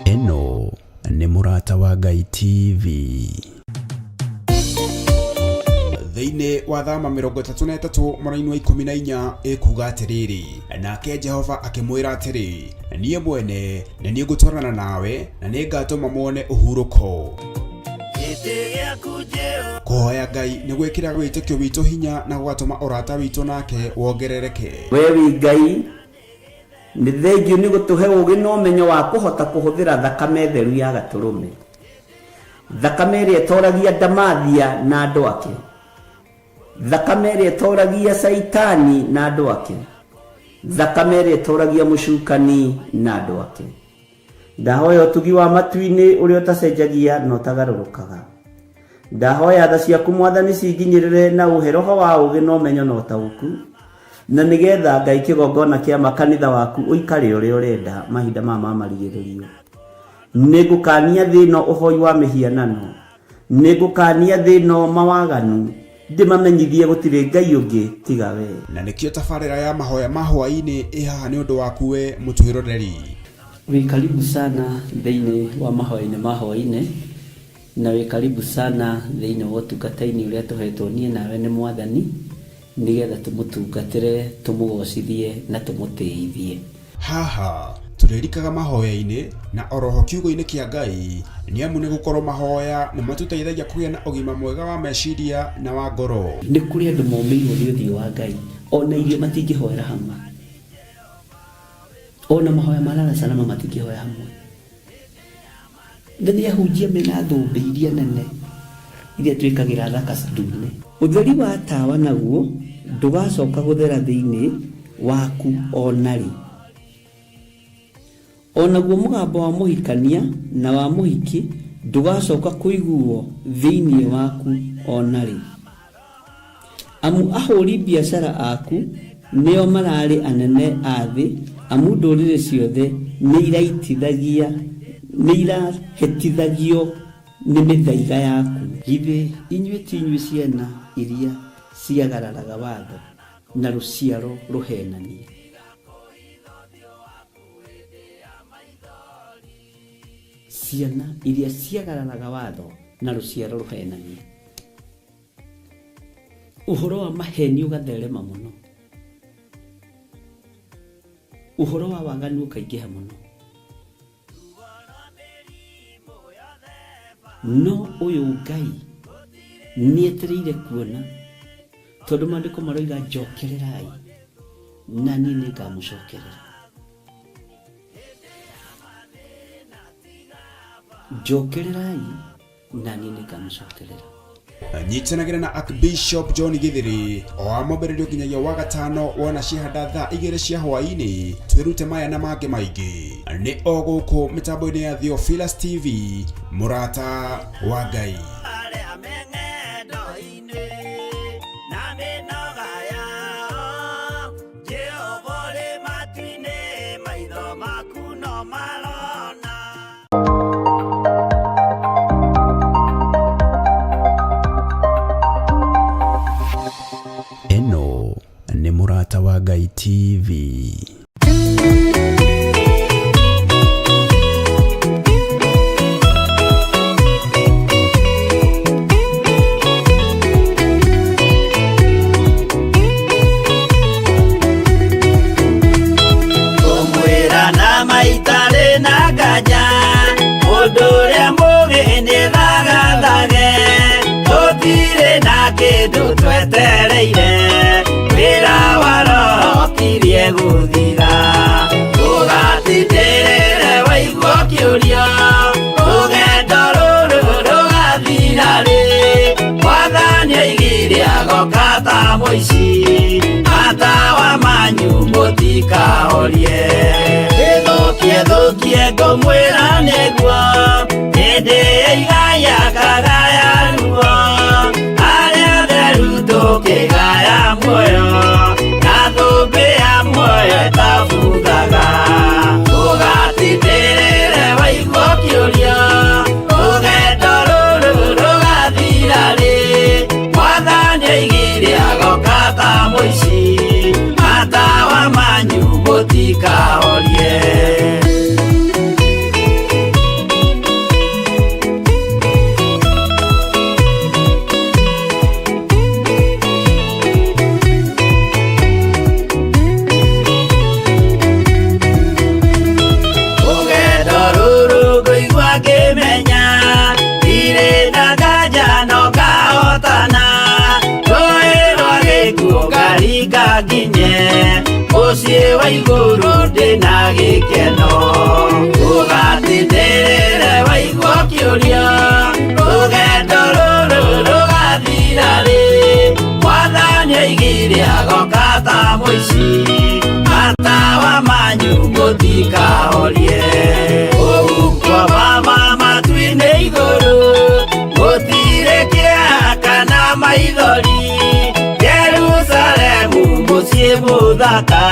Ĩno nĩ Mũrata wa Ngai TV. Thĩinĩ wa Thama 33 mũraini wa 14 ĩkuga atĩrĩrĩ, nake Jehova akĩmwĩra atĩrĩ, niĩ mwene nĩ niĩ ngũtwarana nawe na nĩ ngatũma muone ũhurũko. Kũhoya Ngai nĩ gwĩkĩraga wĩtĩkio witũ hinya na gũgatũma ũrata witũ nake wongerereke. We wĩ Ngai, nĩ thengiũ nĩ gũtũhe ũũgĩ na ũmenyo wa kũhota kũhũthĩra thakame theru ya Gatũrũme, thakame ĩrĩa ĩtoragia ndamathia na andũ ake, thakame ĩrĩa ĩtoragia Caitani na andũ ake, thakame ĩrĩa ĩtoragia mũcukani na andũ ake. Ndahoya ũtugi wa matu-inĩ ũrĩa ũtacenjagia na ũtagarũrũkaga. Ndahoya tha ciaku Mwathani cinginyĩrĩre na ũhe roho wa ũũgĩ na ũmenyo na ũtaũku, na nĩgetha Ngai kĩgongona kĩa ma kanitha waku ũikare ũrĩa ũrenda mahinda maya ma marigĩrĩrio. Nĩngũkania thĩ ĩno ũhoi wa mĩhianano, nĩngũkania thĩ ĩno mawaganu, ndĩmamenyithie gũtirĩ Ngai ũngĩ tiga we. Na nĩkĩo tabarĩra ya mahoya ma hwaĩ-inĩ ĩ haha nĩ ũndũ waku we mũtwĩroreri. Wĩ karibu sana thĩinĩ wa mahoya-inĩ ma hwaĩ-inĩ, na wĩ karibu sana thĩinĩ wa ũtungata-inĩ ũrĩa tũhetwo niĩ nawe nĩ Mwathani, nĩgetha tũmũtungatĩre, tũmũgocithie na tũmũtĩithie. Haha tũrĩrikaga mahoya-inĩ na oroho kiugo-inĩ kĩa Ngai, nĩ amu nĩ gũkorwo mahoya nĩ matũteithagia kũgĩa na ũgima mwega wa meciria na wa ngoro. Nĩ kũrĩ andũ momĩirwo nĩ ũthiũ wa Ngai, ona irio matingĩhoera hamwe, ona mahoya ma lala salama matingĩhoya hamwe. Na nĩ ahunjia mena thũmbĩ iria nene iria twĩkagĩra thaka ndune. Ũtheri wa tawa naguo ndũgacoka gũthera thĩinĩ waku o na rĩ. O naguo mũgambo wa mũhikania na wa mũhiki ndũgacoka kũiguo thĩinĩ waku o na rĩ. Amu ahũri biacara aku nĩo mararĩ anene a thĩ, amu ndũrĩrĩ ciothe nĩiraitithagia, nĩirahĩtithagio nĩ mĩthaiga yaku. Githĩ inyuĩ ti inyuĩ ciana iria ciagararaga watho, na rũciaro rũheenania? Ciana iria ciagararaga watho, na rũciaro rũheenania. Ũhoro wa maheni ũgatherema mũno, ũhoro wa waganu ũkaingĩha mũno. No ũyũ Ngai nĩetereire kuona, tondũ maandĩko maroiga njokererai na niĩ nĩngamũcokerera. Njokererai na niĩ nĩngamũcokerera. Nyitanagĩra na Archbishop John Githiri o wa mwambĩrĩrio nginyagia wa gatano wona ciahanda thaa 2 cia hwaĩ-inĩ, twĩrute maya na mangĩ maingĩ nĩ o gũkũ mĩtambo-inĩ ya Theophilus TV, mũrata wa Ngai. Ĩno nĩ Mũrata wa Ngai TV. Ngũmwĩra na maitarĩ na nganja, mũndũ ũrĩa mũũgĩ nĩthagathage, tũtirĩ na kĩndũ twetereire, wĩra wa Roho ũkirie gũthira. Ũgatindĩrĩre waigua ũkĩũria, rũgendo rũrũ rũgathira rĩ? Mwathani oigire agoka ta mũici, matawa manyu mũtikahorie. Ĩthũkie thũkie ngũmwĩra nĩguo, hĩndĩ ĩigaya kagaya ruo, arĩa atheru tũkĩgaya muoyo, na thũmbĩ ya muoyo ĩtabuthaga. Ũgatindĩrĩre waigua ũkĩũria, rũgendo rũrũ rũgathira rĩ? Mwathani oigire agoka ta mũici, matawa manyu mũtikahorie. Mũciĩ wa igũrũ ndĩna gĩkeno. Ũgatindĩrĩre waigua ũkĩũria, rũgendo rũrũ rũgathira rĩ? Mwathani oigire agoka ta mũici, matawa manyu mũtikahorie. Kũu kwa mama matu-inĩ igũrũ, gũtirĩ kĩeha kana maithori. Jerusalemu mũciĩ mũthaka,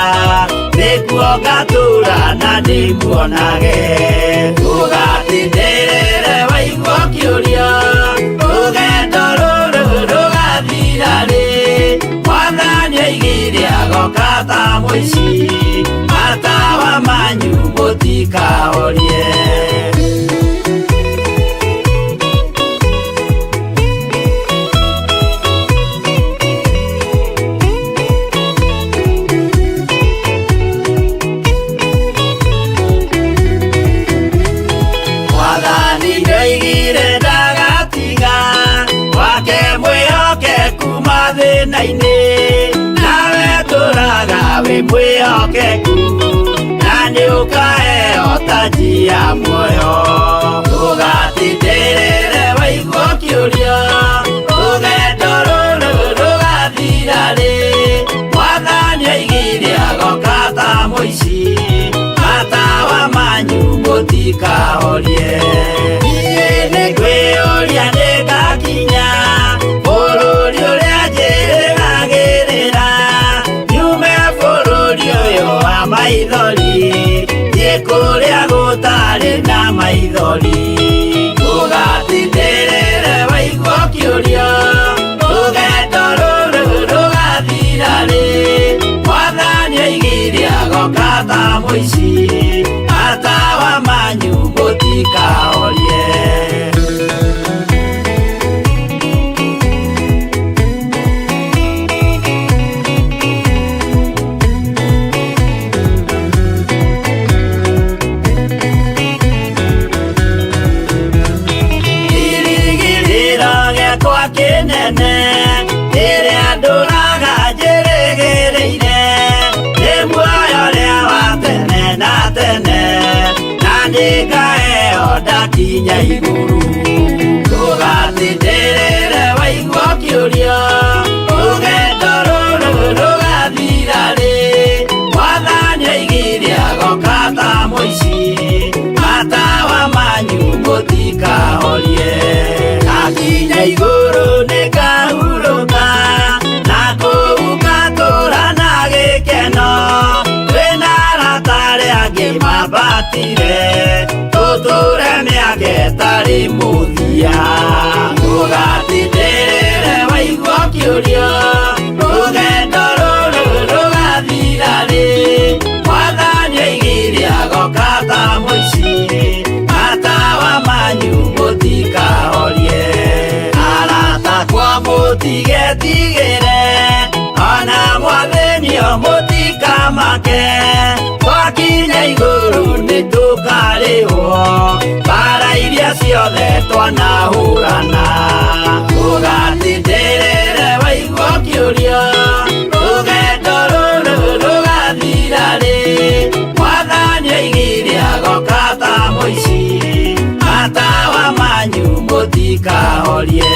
nĩkuo ngatũũra na ndĩmuonage. Ũgatindĩrĩre waigua ũkĩũria, rũgendo rũrũ rũgathira rĩ? Mwathani oigire agoka ta mũici, matawa manyu mũtikahorie. Mwathani nĩoigire ndagatiga wake mwĩhokeku mathĩna-inĩ, nawe tũraga wĩ mwĩhokeku, na nĩũkaheo taji ya muoyo. Ũgatindĩrĩre waigua ũkĩũria, rũgendo rũrũ rũgathira rĩ? Mwathani oigire agoka ta mũici, matawa manyu mũtikahorie. Niĩ nĩngwĩyũria nĩngakinya bũrũri ũrĩa njĩrĩgagĩrĩra, nyume bũrũri ũyũ wa maithori, thiĩ kũrĩa gũtarĩ na maithori. Ũgatindĩrĩre waigua ũkĩũria, rũgendo rũrũ rũgathira rĩ? Mwathani oigire agoka ta mũici, matawa manyu mũtikahorie. Kĩrĩgĩrĩro gĩakwa kĩnene, kĩrĩa ndũraga njĩrĩgĩrĩire, nĩ muoyo ũrĩa wa tene na tene, na nĩngaheo ndakinya igũrũ. Ũgatindĩrĩre waigua ũkĩũria, rũgendo rũrũ rũgathira rĩ? Mwathani oigire agoka ta mũici, matawa manyu mũtikahorie. Ndakinya igũrũ nĩngahurũka, na kũu ngatũũra na gĩkeno. Twĩna arata arĩa angĩ mambatire, tũtũũre mĩaka ĩtarĩ mũthia. Ũgatindĩrĩre waigua ũkĩũria, rũgendo rũrũ rũgathira rĩ? Mwathani oigire agoka ta mũici, matawa manyu mũtikahorie. Arata akwa mũtigetigĩre, ona mwathĩnio mũtikamake, twakinya igũrũ nĩtũkarĩhwo mbara iria ciothe twanahũrana. Ũgatindĩrĩre waigua ũkĩũria, rũgendo rũrũ rũgathira rĩ? Mwathani oigire agoka ta mũici, matawa manyu mũtikahorie.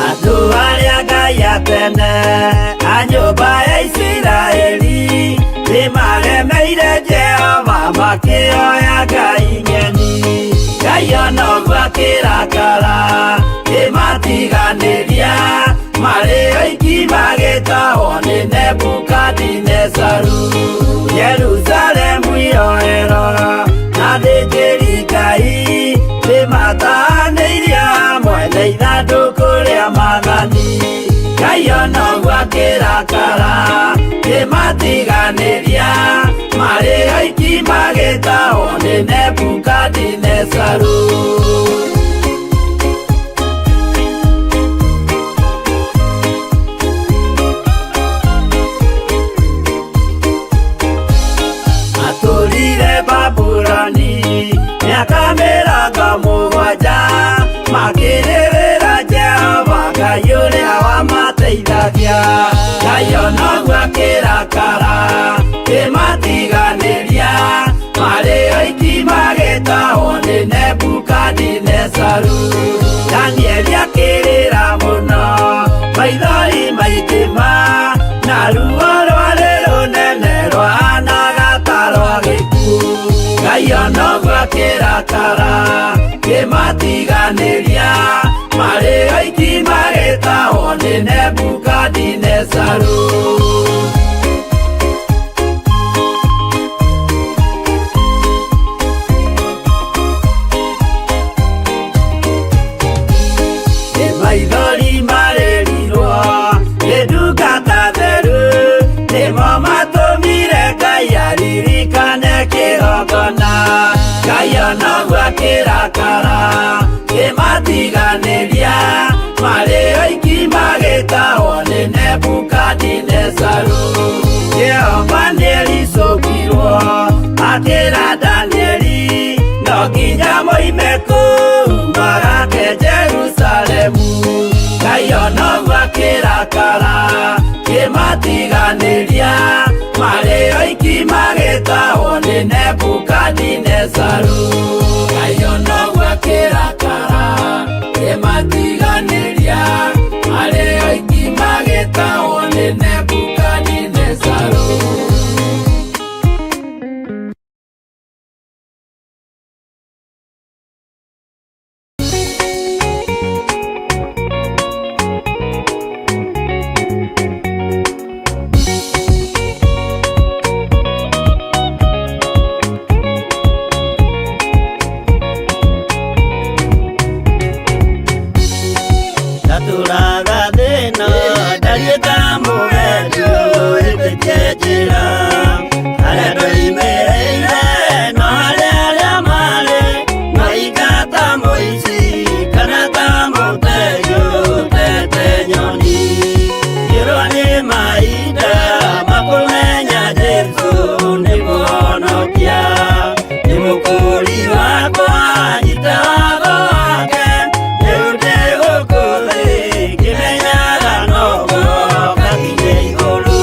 Andũ arĩa Ngai a tene a nyũmba ya Isiraeli nĩmaremeire Jehova makĩoya ngai ng'eni. Ngai ona ũguo akĩrakara kĩmatiganĩria, marĩ oiki magĩtahwo nĩ Nebukadinezaru. Jerusalemu iroero na athĩnjĩri Ngai nĩma akĩrakara kĩmatiganĩria marĩ oiki magĩtahwo nĩ Nebukadinezaru. Matũrire Babuloni mĩaka 70 makĩrĩrĩra Jehova Ngai ũrĩa wamateithagia. Ngai onoguo akĩrakara kĩmatiganĩria marĩ oiki magĩtahwo nĩ Nebukadinezaru. Danieli akĩrĩra mũno maithori maingĩ ma na ruo rwarĩ rũnene rwahanaga ta rwa gĩkuũ. Ngai onoguo akĩrakara kĩmatiganĩria marĩ oiki magĩtahwo nĩ Nebukadinezaru. Nĩ maithori marĩrirwo nĩ ndungata theru nĩmo matũmire Ngai aririkane kĩgongona. Ngai onoguo akĩrakara kĩmatiganĩria marĩ oiki magĩtahwo nĩ Nebukadinezaru. Jehova nĩericũkirwo akĩra Danieli no nginya moime kũu magake Jerusalemu. Ngai onoguo akĩrakara kĩmatiganĩria marĩ oiki magĩtahwo nĩ Nebukadinezaru. Ngai onoguo akĩrakara kĩmatiganĩria marĩ oiki magĩtahwo nĩ Nebukadinezaru. Ndatũraga thĩna ndariĩ ta mũgendi ũhĩtĩtie njĩra harĩa ndoimĩrĩire no harĩa arĩa marĩ maika ta mũici kana ta mũtegi ũtete nyoni. Ngĩrwo nĩ mahinda makũmenya Jesũ nĩ mũhonokia nĩ mũkũũri wakwa nyita watho wake rĩu ndĩ gũkũ thĩ ngĩmenyaga noguo ngakinye igũrũ.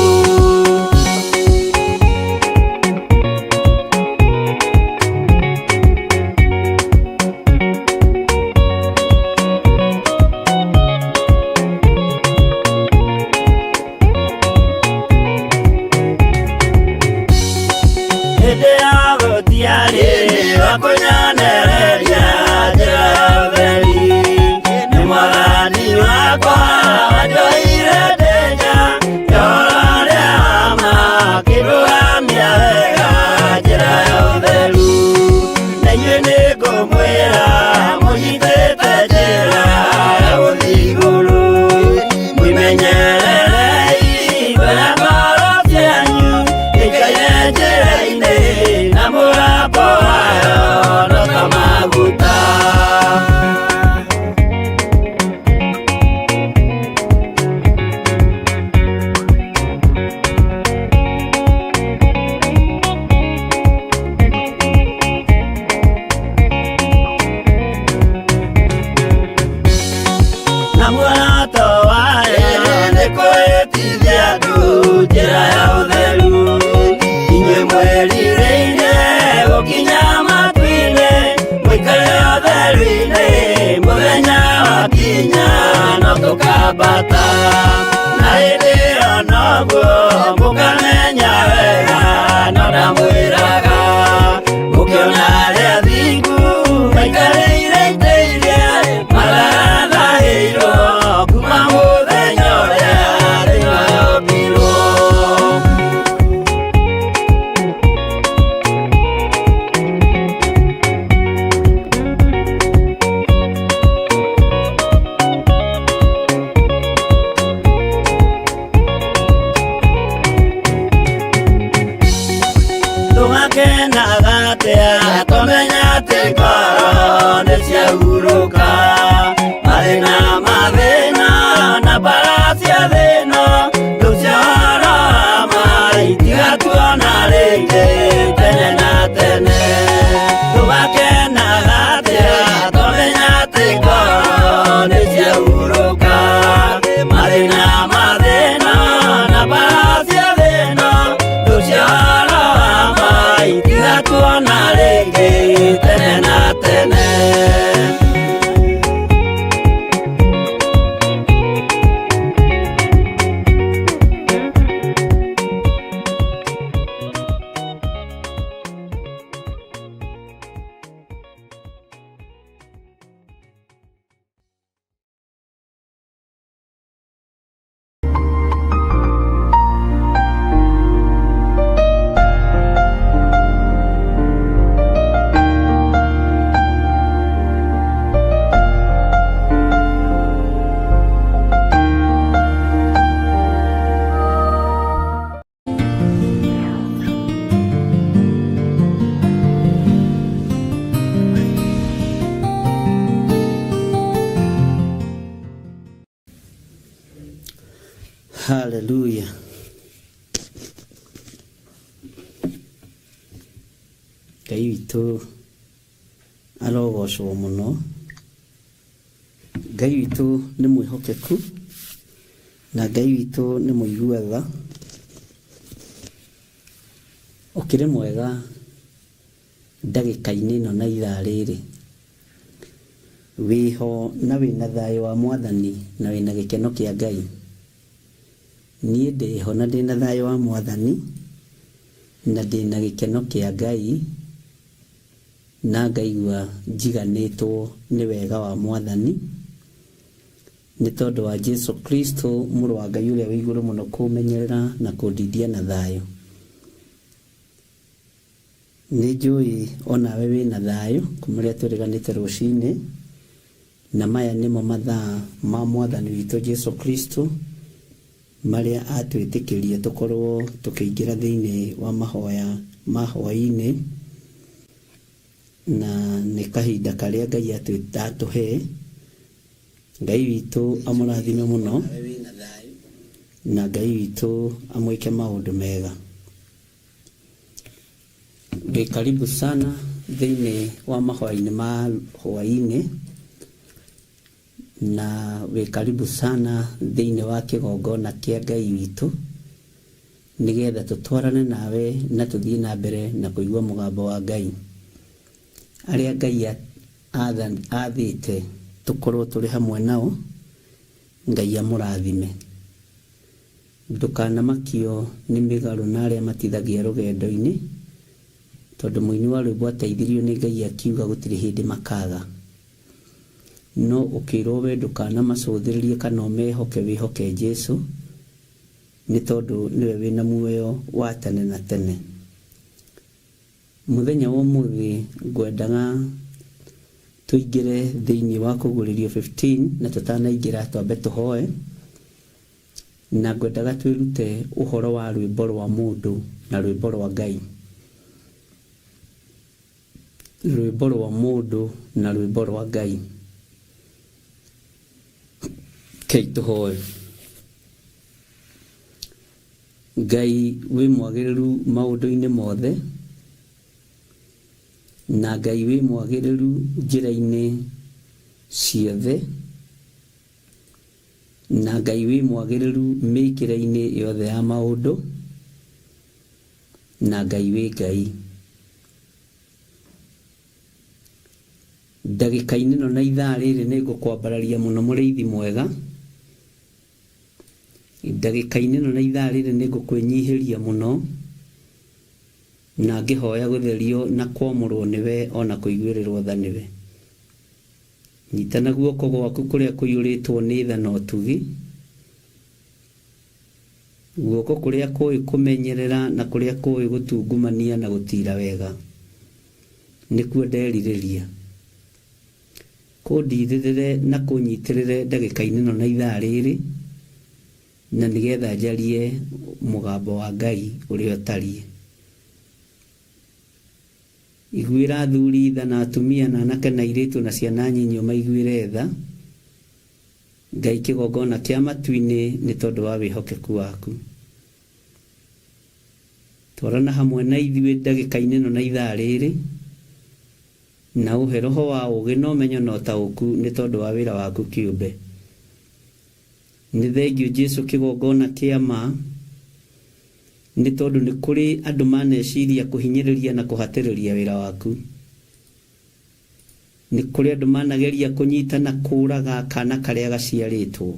Hĩndĩ ya gũtiarĩ wa kũnyonereria njĩra ya ũtheri nĩ mwathani wakwa wanjoire ndĩ nja ya ũhoro ũrĩa wa ma akĩndũgamia wega njĩra ya ũtheru. Na inyuĩ nĩngũmwĩra mũnyitĩte njĩra ya gũthiĩ igũrũ mwĩmenyererei kwĩra ngoro cianyu ikaire njĩra-inĩ na mũgambo wayo no ta maguta. Na muoroto wayo nĩ kwĩtithia andũ njĩra ya ũtheru. Inyuĩ mwĩrirĩirie gũkinya matu-inĩ mũikare ũtheru-inĩ mũthenya wakinya no tũkambata. Na hĩndĩ ĩyo noguo mũkamenya wega no ndamwĩraga mũkĩona arĩa athingu maikarĩire itĩ iria matarathahĩirwo kuma mũthenya ũrĩa thĩ yombirwo. Haleluya. Ngai witũ arogocwo mũno. Ngai witũ nĩ mwĩhokeku na Ngai witũ nĩ mũigua tha. Ũkĩrĩ mwega ndagĩka-inĩ ĩno na ithaa rĩrĩ. Wĩho na wĩna thayũ wa Mwathani na wĩna gĩkeno kĩa Ngai. Niĩ ndĩho na ndĩna thayũ wa Mwathani na ndĩna gĩkeno kĩa Ngai na ngaigua njiganĩtwo nĩ wega wa Mwathani nĩ tondũ wa Jesu Kristo mũrũ wa Ngai ũrĩa wĩ igũrũ mũno kũmenyerera na kũndindia na thayũ. Nĩ njũĩ onawe wĩna thayũ kuma rĩrĩa twĩrĩganĩte rũcinĩ, na maya nĩmo mathaa ma Mwathani witũ Jesu Kristo marĩa atwĩtĩkĩria tũkorwo tũkĩingĩra thĩinĩ wa mahoya ma hwaĩ-inĩ, na nĩ kahinda karĩa Ngai atũhe. Ngai witũ amũrathime mũno na Ngai witũ amwĩke maũndũ mega. Wĩ karibu sana thĩinĩ wa mahoya-inĩ ma hwaĩ-inĩ, na wĩ karibu sana thĩinĩ wa kĩgongona kĩa Ngai witũ, nĩgetha tũtwarane nawe na tũthiĩ na mbere na kũigua mũgambo wa Ngai. Arĩa Ngai athĩte tũkorwo tũrĩ hamwe nao, Ngai amũrathime. Ndũkanamakio nĩ mĩgarũ na arĩa matithagia rũgendo-inĩ, tondũ mũini wa rwĩmbo ateithirio nĩ Ngai akiuga gũtirĩ hĩndĩ makaga. No ũkĩrwo we ndũkanamacũthĩrĩrie kana ũmehoke, wĩhoke Jesu, nĩ tondũ nĩwe wĩna muoyo wa tene na tene. Mũthenya wa ũmũthĩ ngwendaga tũingĩre thĩinĩ wa kũguũrĩrio 15, na tũtanaingĩra twambe tũhoe, na ngwendaga twĩrute ũhoro wa rwĩmbo rwa mũndũ na rwĩmbo rwa Ngai. Rwĩmbo rwa mũndũ na rwĩmbo rwa Ngai. Kei tũhoe. Ngai wĩ mwagĩrĩru maũndũ-inĩ mothe, na Ngai wĩ mwagĩrĩru njĩra-inĩ ciothe, na Ngai wĩ mwagĩrĩru mĩkĩre-inĩ yothe ya maũndũ, na Ngai wĩ Ngai. Ndagĩka-inĩ ĩno na ithaa rĩrĩ nĩ ngũkwambararia mũno mũrĩithi mwega. Ndagĩka-inĩ ĩno na ithaa rĩrĩ nĩ ngũkwĩnyihĩria mũno, na ngĩhoya gũtherio na kwamũrwo nĩwe ona kũiguĩrĩrwo tha nĩwe. Nyita na guoko gwaku kũrĩa kũiyũrĩtwo nĩ tha na ũtugi, guoko kũrĩa kũĩ kũmenyerera na kũrĩa kũĩ gũtungumania na gũtiira wega, nĩkuo nderirĩria. Kũndirĩrĩre na kũnyitĩrĩre ndagĩka-inĩ ĩno na ithaa rĩrĩ, na nĩgetha njarie mũgambo wa Ngai ũrĩa ũtariĩ. Iguĩra athuri tha na atumia na anake na airĩtu na ciana nyinyi ũmaiguĩre tha, Ngai kĩgongona kĩa matu-inĩ nĩ tondũ wa wĩhokeku waku. Twarana hamwe na ithuĩ ndagĩka-inĩ ĩno na ithaa rĩrĩ, na ũhe roho wa ũũgĩ na ũmenyo na ũtaũku nĩ tondũ wa wĩra waku kĩũmbe. Nĩ thengiũ Jesu kĩgongona kĩa ma, nĩ tondũ nĩ kũrĩ andũ maneciria kũhinyĩrĩria na kũhatĩrĩria wĩra waku. Nĩ kũrĩ andũ manageria kũnyita na kũũraga kana karĩa gaciarĩtwo.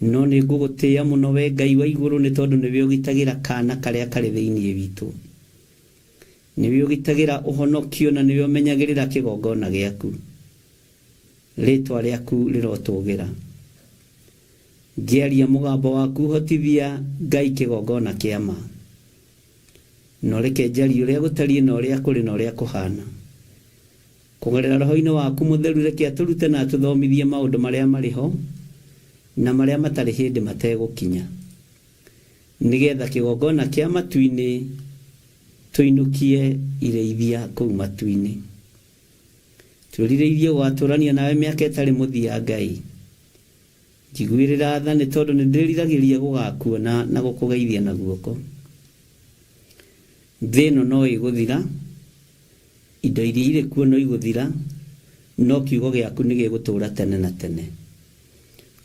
No nĩ ngũgũtĩĩa mũno we Ngai wa igũrũ nĩ tondũ nĩwe ũgitagĩra kana karĩa karĩ thĩinĩ witũ. Nĩwe ũgitagĩra ũhonokio na nĩwe ũmenyagĩrĩra kĩgongona gĩaku. Rĩtwa rĩaku rĩrotũgĩra. Ngĩaria mũgambo waku hotithia Ngai kĩgongona kĩa ma. Na ũreke njarie ũrĩa gũtariĩ na ũrĩa kũrĩ na ũrĩa kũhana. Kũgerera roho-inĩ waku mũtheru reke atũrute na atũthomithie maũndũ marĩa marĩ ho na marĩa matarĩ hĩndĩ mategũkinya. Nĩgetha kĩgongona kĩa matu-inĩ tũinũkie irĩithia kũu matu-inĩ. Twĩrirĩirie gũgatũrania nawe mĩaka ĩtarĩ mũthia Ngai. Njiguĩrĩra tha nĩ tondũ nĩ ndĩriragĩria gũgakuona na gũkũgeithia na guoko. Thĩ ĩno no ĩgũthira, indo iria irĩ kuo no igũthira, no kiugo gĩaku nĩ gĩgũtũũra tene na tene.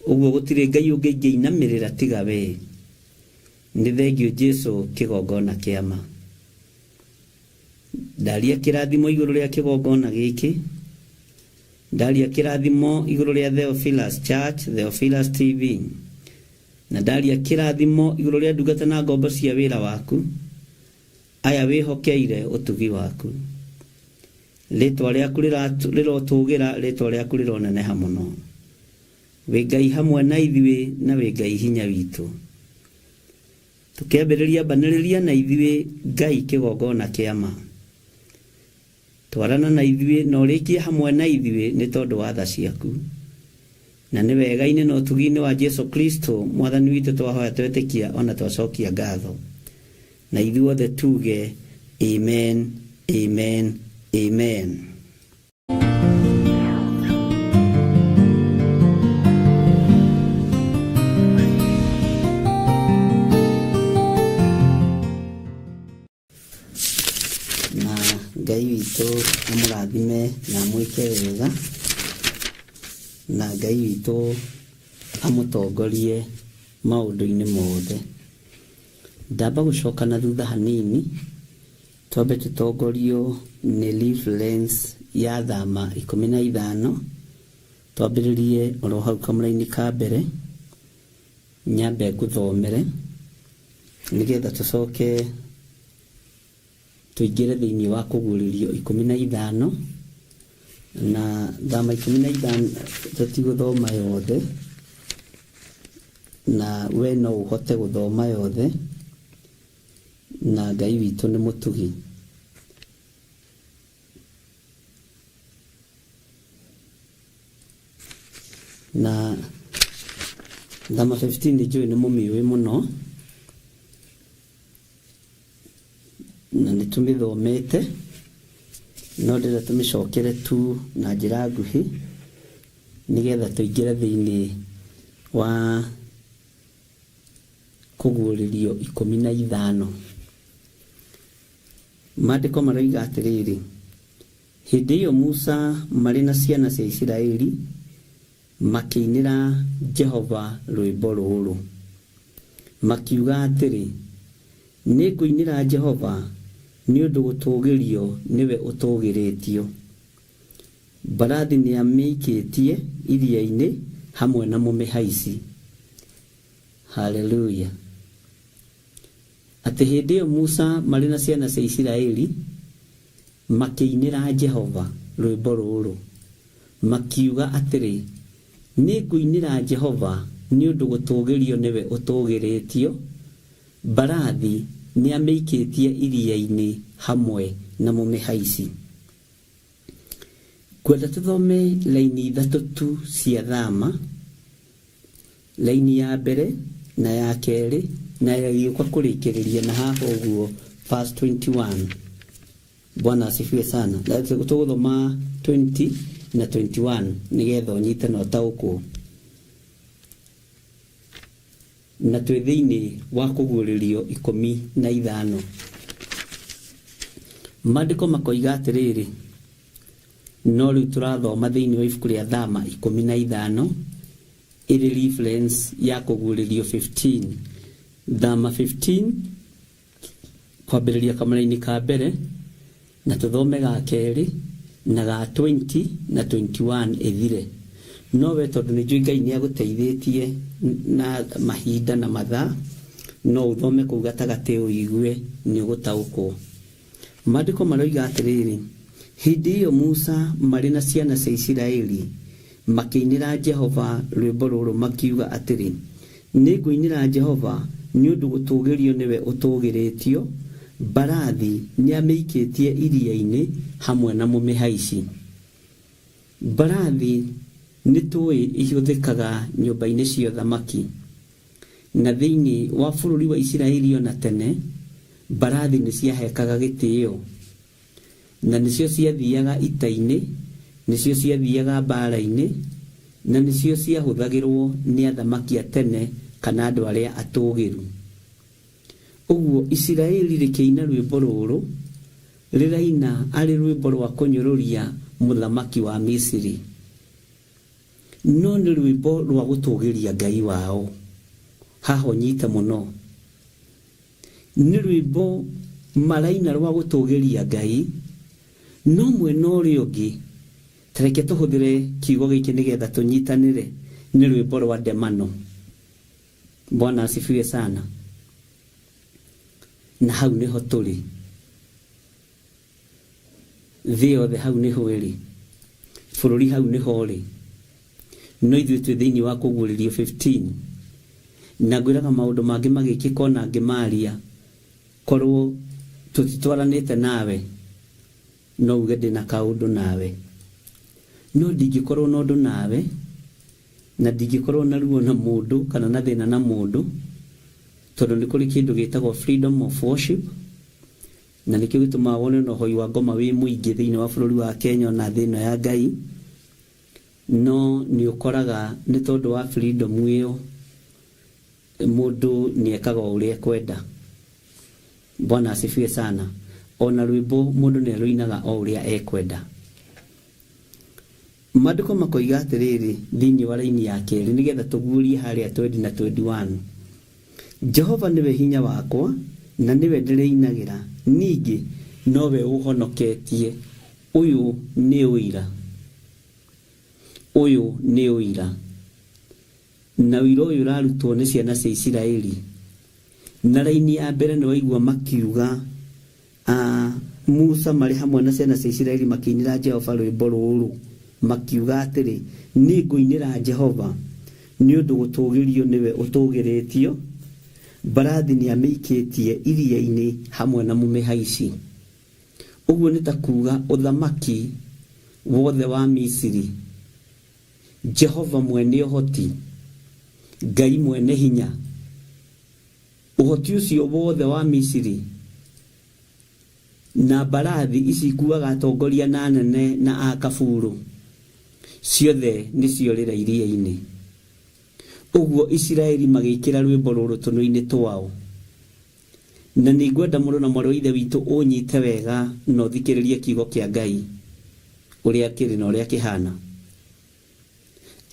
Ũguo gũtirĩ Ngai ũngĩ ingĩinamĩrĩra tiga wee. Nĩ thengiũ Jesu kĩgongona kĩa ma. Ndaria kĩrathimo igũrũ rĩa kĩgongona gĩkĩ. Ndaria kĩrathimo igũrũ rĩa Theophilus Church, Theophilus TV. Na ndaria kĩrathimo igũrũ rĩa ndungata na ngombo cia wĩra waku. Aya wĩhokeire ũtugi waku. Rĩtwa rĩaku rĩrotũgĩra, rĩtwa rĩaku rĩroneneha mũno. Wĩ Ngai hamwe na ithuĩ na wĩ Ngai hinya witũ. Tũkĩambĩrĩria mbanĩrĩria na ithuĩ Ngai kĩgongona kĩa ma. Twarana na ithuĩ na ũrĩkie hamwe na ithuĩ nĩ tondũ wa tha ciaku. Na nĩ wega-inĩ na ũtugi-inĩ wa Jesu Kristo Mwathani witũ twahoya twetĩkia ona twacokia ngatho. Na ithuothe tuge amen, amen, amen. Na Ngai witũ amũrathime na amwĩke wega, na Ngai witũ amũtongorie maũndũ-inĩ mothe. Ndamba gũcoka na thutha hanini, twambe tũtongorio nĩ reference ya Thama 15, twambĩrĩrie oro hau kamũraini ka mbere, nyambe ngũthomere, nĩgetha tũcoke tũingĩre thĩinĩ wa kũguũrĩrio 15, na Thama 15 tũtigũthoma yothe, na we no ũhote gũthoma yothe, na Ngai witũ nĩ mũtugi. Na Thama 15 nĩ njũĩ nĩ mũmĩũĩ mũno, na nĩ tũmĩthomete, no ndĩrenda tũmĩcokere tu na njĩra nguhĩ, nĩgetha tũingĩre thĩinĩ wa kũguũrĩrio 15. Maandĩko maroiga atĩrĩrĩ, hĩndĩ ĩyo Musa marĩ na ciana cia Isiraeli makĩinĩra Jehova rwĩmbo rũrũ, makiuga atĩrĩ, nĩngũinĩra Jehova nĩ ũndũ gũtũũgĩrio nĩwe ũtũũgĩrĩtio. Mbarathi nĩamĩikĩtie iria-inĩ hamwe na mũmĩhaici. Haleluya. Atĩ hĩndĩ ĩyo Musa marĩ na ciana cia Isiraeli makĩinĩra Jehova rwĩmbo rũrũ, makiuga atĩrĩ, nĩngũinĩra Jehova nĩ ũndũ gũtũũgĩrio nĩwe ũtũũgĩrĩtio, mbarathi nĩamĩikĩtie iria-inĩ hamwe na mũmĩhaici. Ngwenda tũthome laini ithatũ tu cia Thama, laini ya mbere na ya kerĩ na ya gĩũka kũrĩkĩrĩria na haha ũguo verse 21. Bwana asifiwe sana. Tũgũthoma 20 na 21 nĩgetha ũnyite na ũtaũkwo. Na twĩ thĩinĩ wa kũguũrĩrio 15. Maandĩko makoiga atĩrĩrĩ, no rĩu tũrathoma thĩinĩ wa ibuku rĩa Thama 15 ĩrĩ reference ya kũguũrĩrio 15. Thama 15 kwambĩrĩria kamũraini ka mbere na tũthome ga kerĩ na ga 20 na 21 ĩthire. No we tondũ nĩ njũĩ Ngai nĩ agũteithĩtie na mahinda na mathaa, no ũthome kũu gatagatĩ ũigue nĩ ũgũtaũkwo. Maandĩko maroiga atĩrĩrĩ, hĩndĩ ĩyo Musa marĩ na ciana cia Isiraeli makĩinĩra Jehova rwĩmbo rũrũ makiuga atĩrĩ, nĩngũinĩra Jehova nĩ ũndũ gũtũũgĩrio nĩwe ũtũũgĩrĩtio, mbarathi nĩamĩikĩtie iria-inĩ hamwe na mũmĩhaici. Mbarathi nĩ tũĩ ihũthĩkaga nyũmba-inĩ cia ũthamaki, na thĩinĩ wa bũrũri wa Isiraeli ona tene mbarathi nĩ ciahekaga gĩtĩo, na nĩcio ciathiaga ita-inĩ, nĩcio ciathiaga mbara-inĩ, Na nĩcio ciahũthagĩrũo nĩ athamaki a tene kana andũ arĩa atũũgĩru. Ũguo Isiraeli rĩkĩina rwĩmbo rũrũ, rĩraina arĩ rwĩmbo rwa kũnyũrũria mũthamaki wa Misiri. No nĩ rwĩmbo rwa gũtũũgĩria Ngai wao. Haha ũnyite mũno. Nĩ rwĩmbo maraina rwa gũtũũgĩria Ngai, no mwena ũrĩa ũngĩ, ta reke tũhũthĩre kiugo gĩkĩ nĩgetha tũnyitanĩre, nĩ rwĩmbo rwa ndemano. Bwana asifiwe sana. Na hau nĩho tũrĩ. Thĩ yothe hau nĩho ĩrĩ. Bũrũri hau nĩho ũrĩ. No ithuĩ twĩ thĩinĩ wa Kũguũrĩrio 15. Na ngwĩraga maũndũ mangĩ magĩkĩka ona ngĩmaria, korwo tũtitwaranĩte nawe, no uge ndĩna kaũndũ nawe. No ndingĩkorwo na ũndũ nawe, na ndingĩkorwo na ruo na mũndũ kana na thĩna na mũndũ, tondũ nĩ kũrĩ kĩndũ gĩtagwo freedom of worship, Na nĩkĩo gĩtũmaga wone ona ũhoi wa ngoma wĩ mũingĩ thĩinĩ wa bũrũri wa Kenya ona thĩ ĩno ya Ngai. No nĩ ũkoraga nĩ tondũ wa freedom ĩyo mũndũ nĩ ekaga o ũrĩa ekwenda. Bwana asifiwe sana. Ona rwĩmbo mũndũ nĩ arũinaga o ũrĩa ekwenda. Maandĩko makoiga atĩrĩrĩ thĩinĩ wa raini ya kerĩ nĩgetha tũguũrie harĩa twendi na twendi wanu. Jehova nĩwe hinya wakwa na nĩwe ndĩrĩinagĩra, ningĩ nowe ũũhonoketie. Ũyũ nĩ ũira. Ũyũ nĩ ũira. Na ũira ũyũ ũrarutwo nĩ ciana cia Isiraeli. Na raini ya mbere nĩ waigua makiuga, A Musa marĩ hamwe na ciana cia Isiraeli makĩinĩra Jehova rwĩmbo rũrũ, makiuga atĩrĩ, Nĩngũinĩra Jehova, nĩ ũndũ gũtũũgĩrio nĩwe ũtũũgĩrĩtio, mbarathi nĩamĩikĩtie iria-inĩ hamwe na mũmĩhaici. Ũguo nĩ ta kuuga ũthamaki wothe wa Misiri, Jehova mwene ũhoti, Ngai mwene hinya, Ũhoti ũcio wothe wa Misiri, na mbarathi ici ikuuaga atongoria na anene na akabuurũ, ciothe nĩciorĩra iria-inĩ. Ũguo Isiraeli magĩĩkĩra rwĩmbo rũrũ tũnua-inĩ twao. Na nĩngwenda mũrũ na mwarĩ wa Ithe witũ ũnyite wega na ũthikĩrĩrie kiugo kĩa Ngai ũrĩa kĩrĩ na ũrĩa kĩhaana.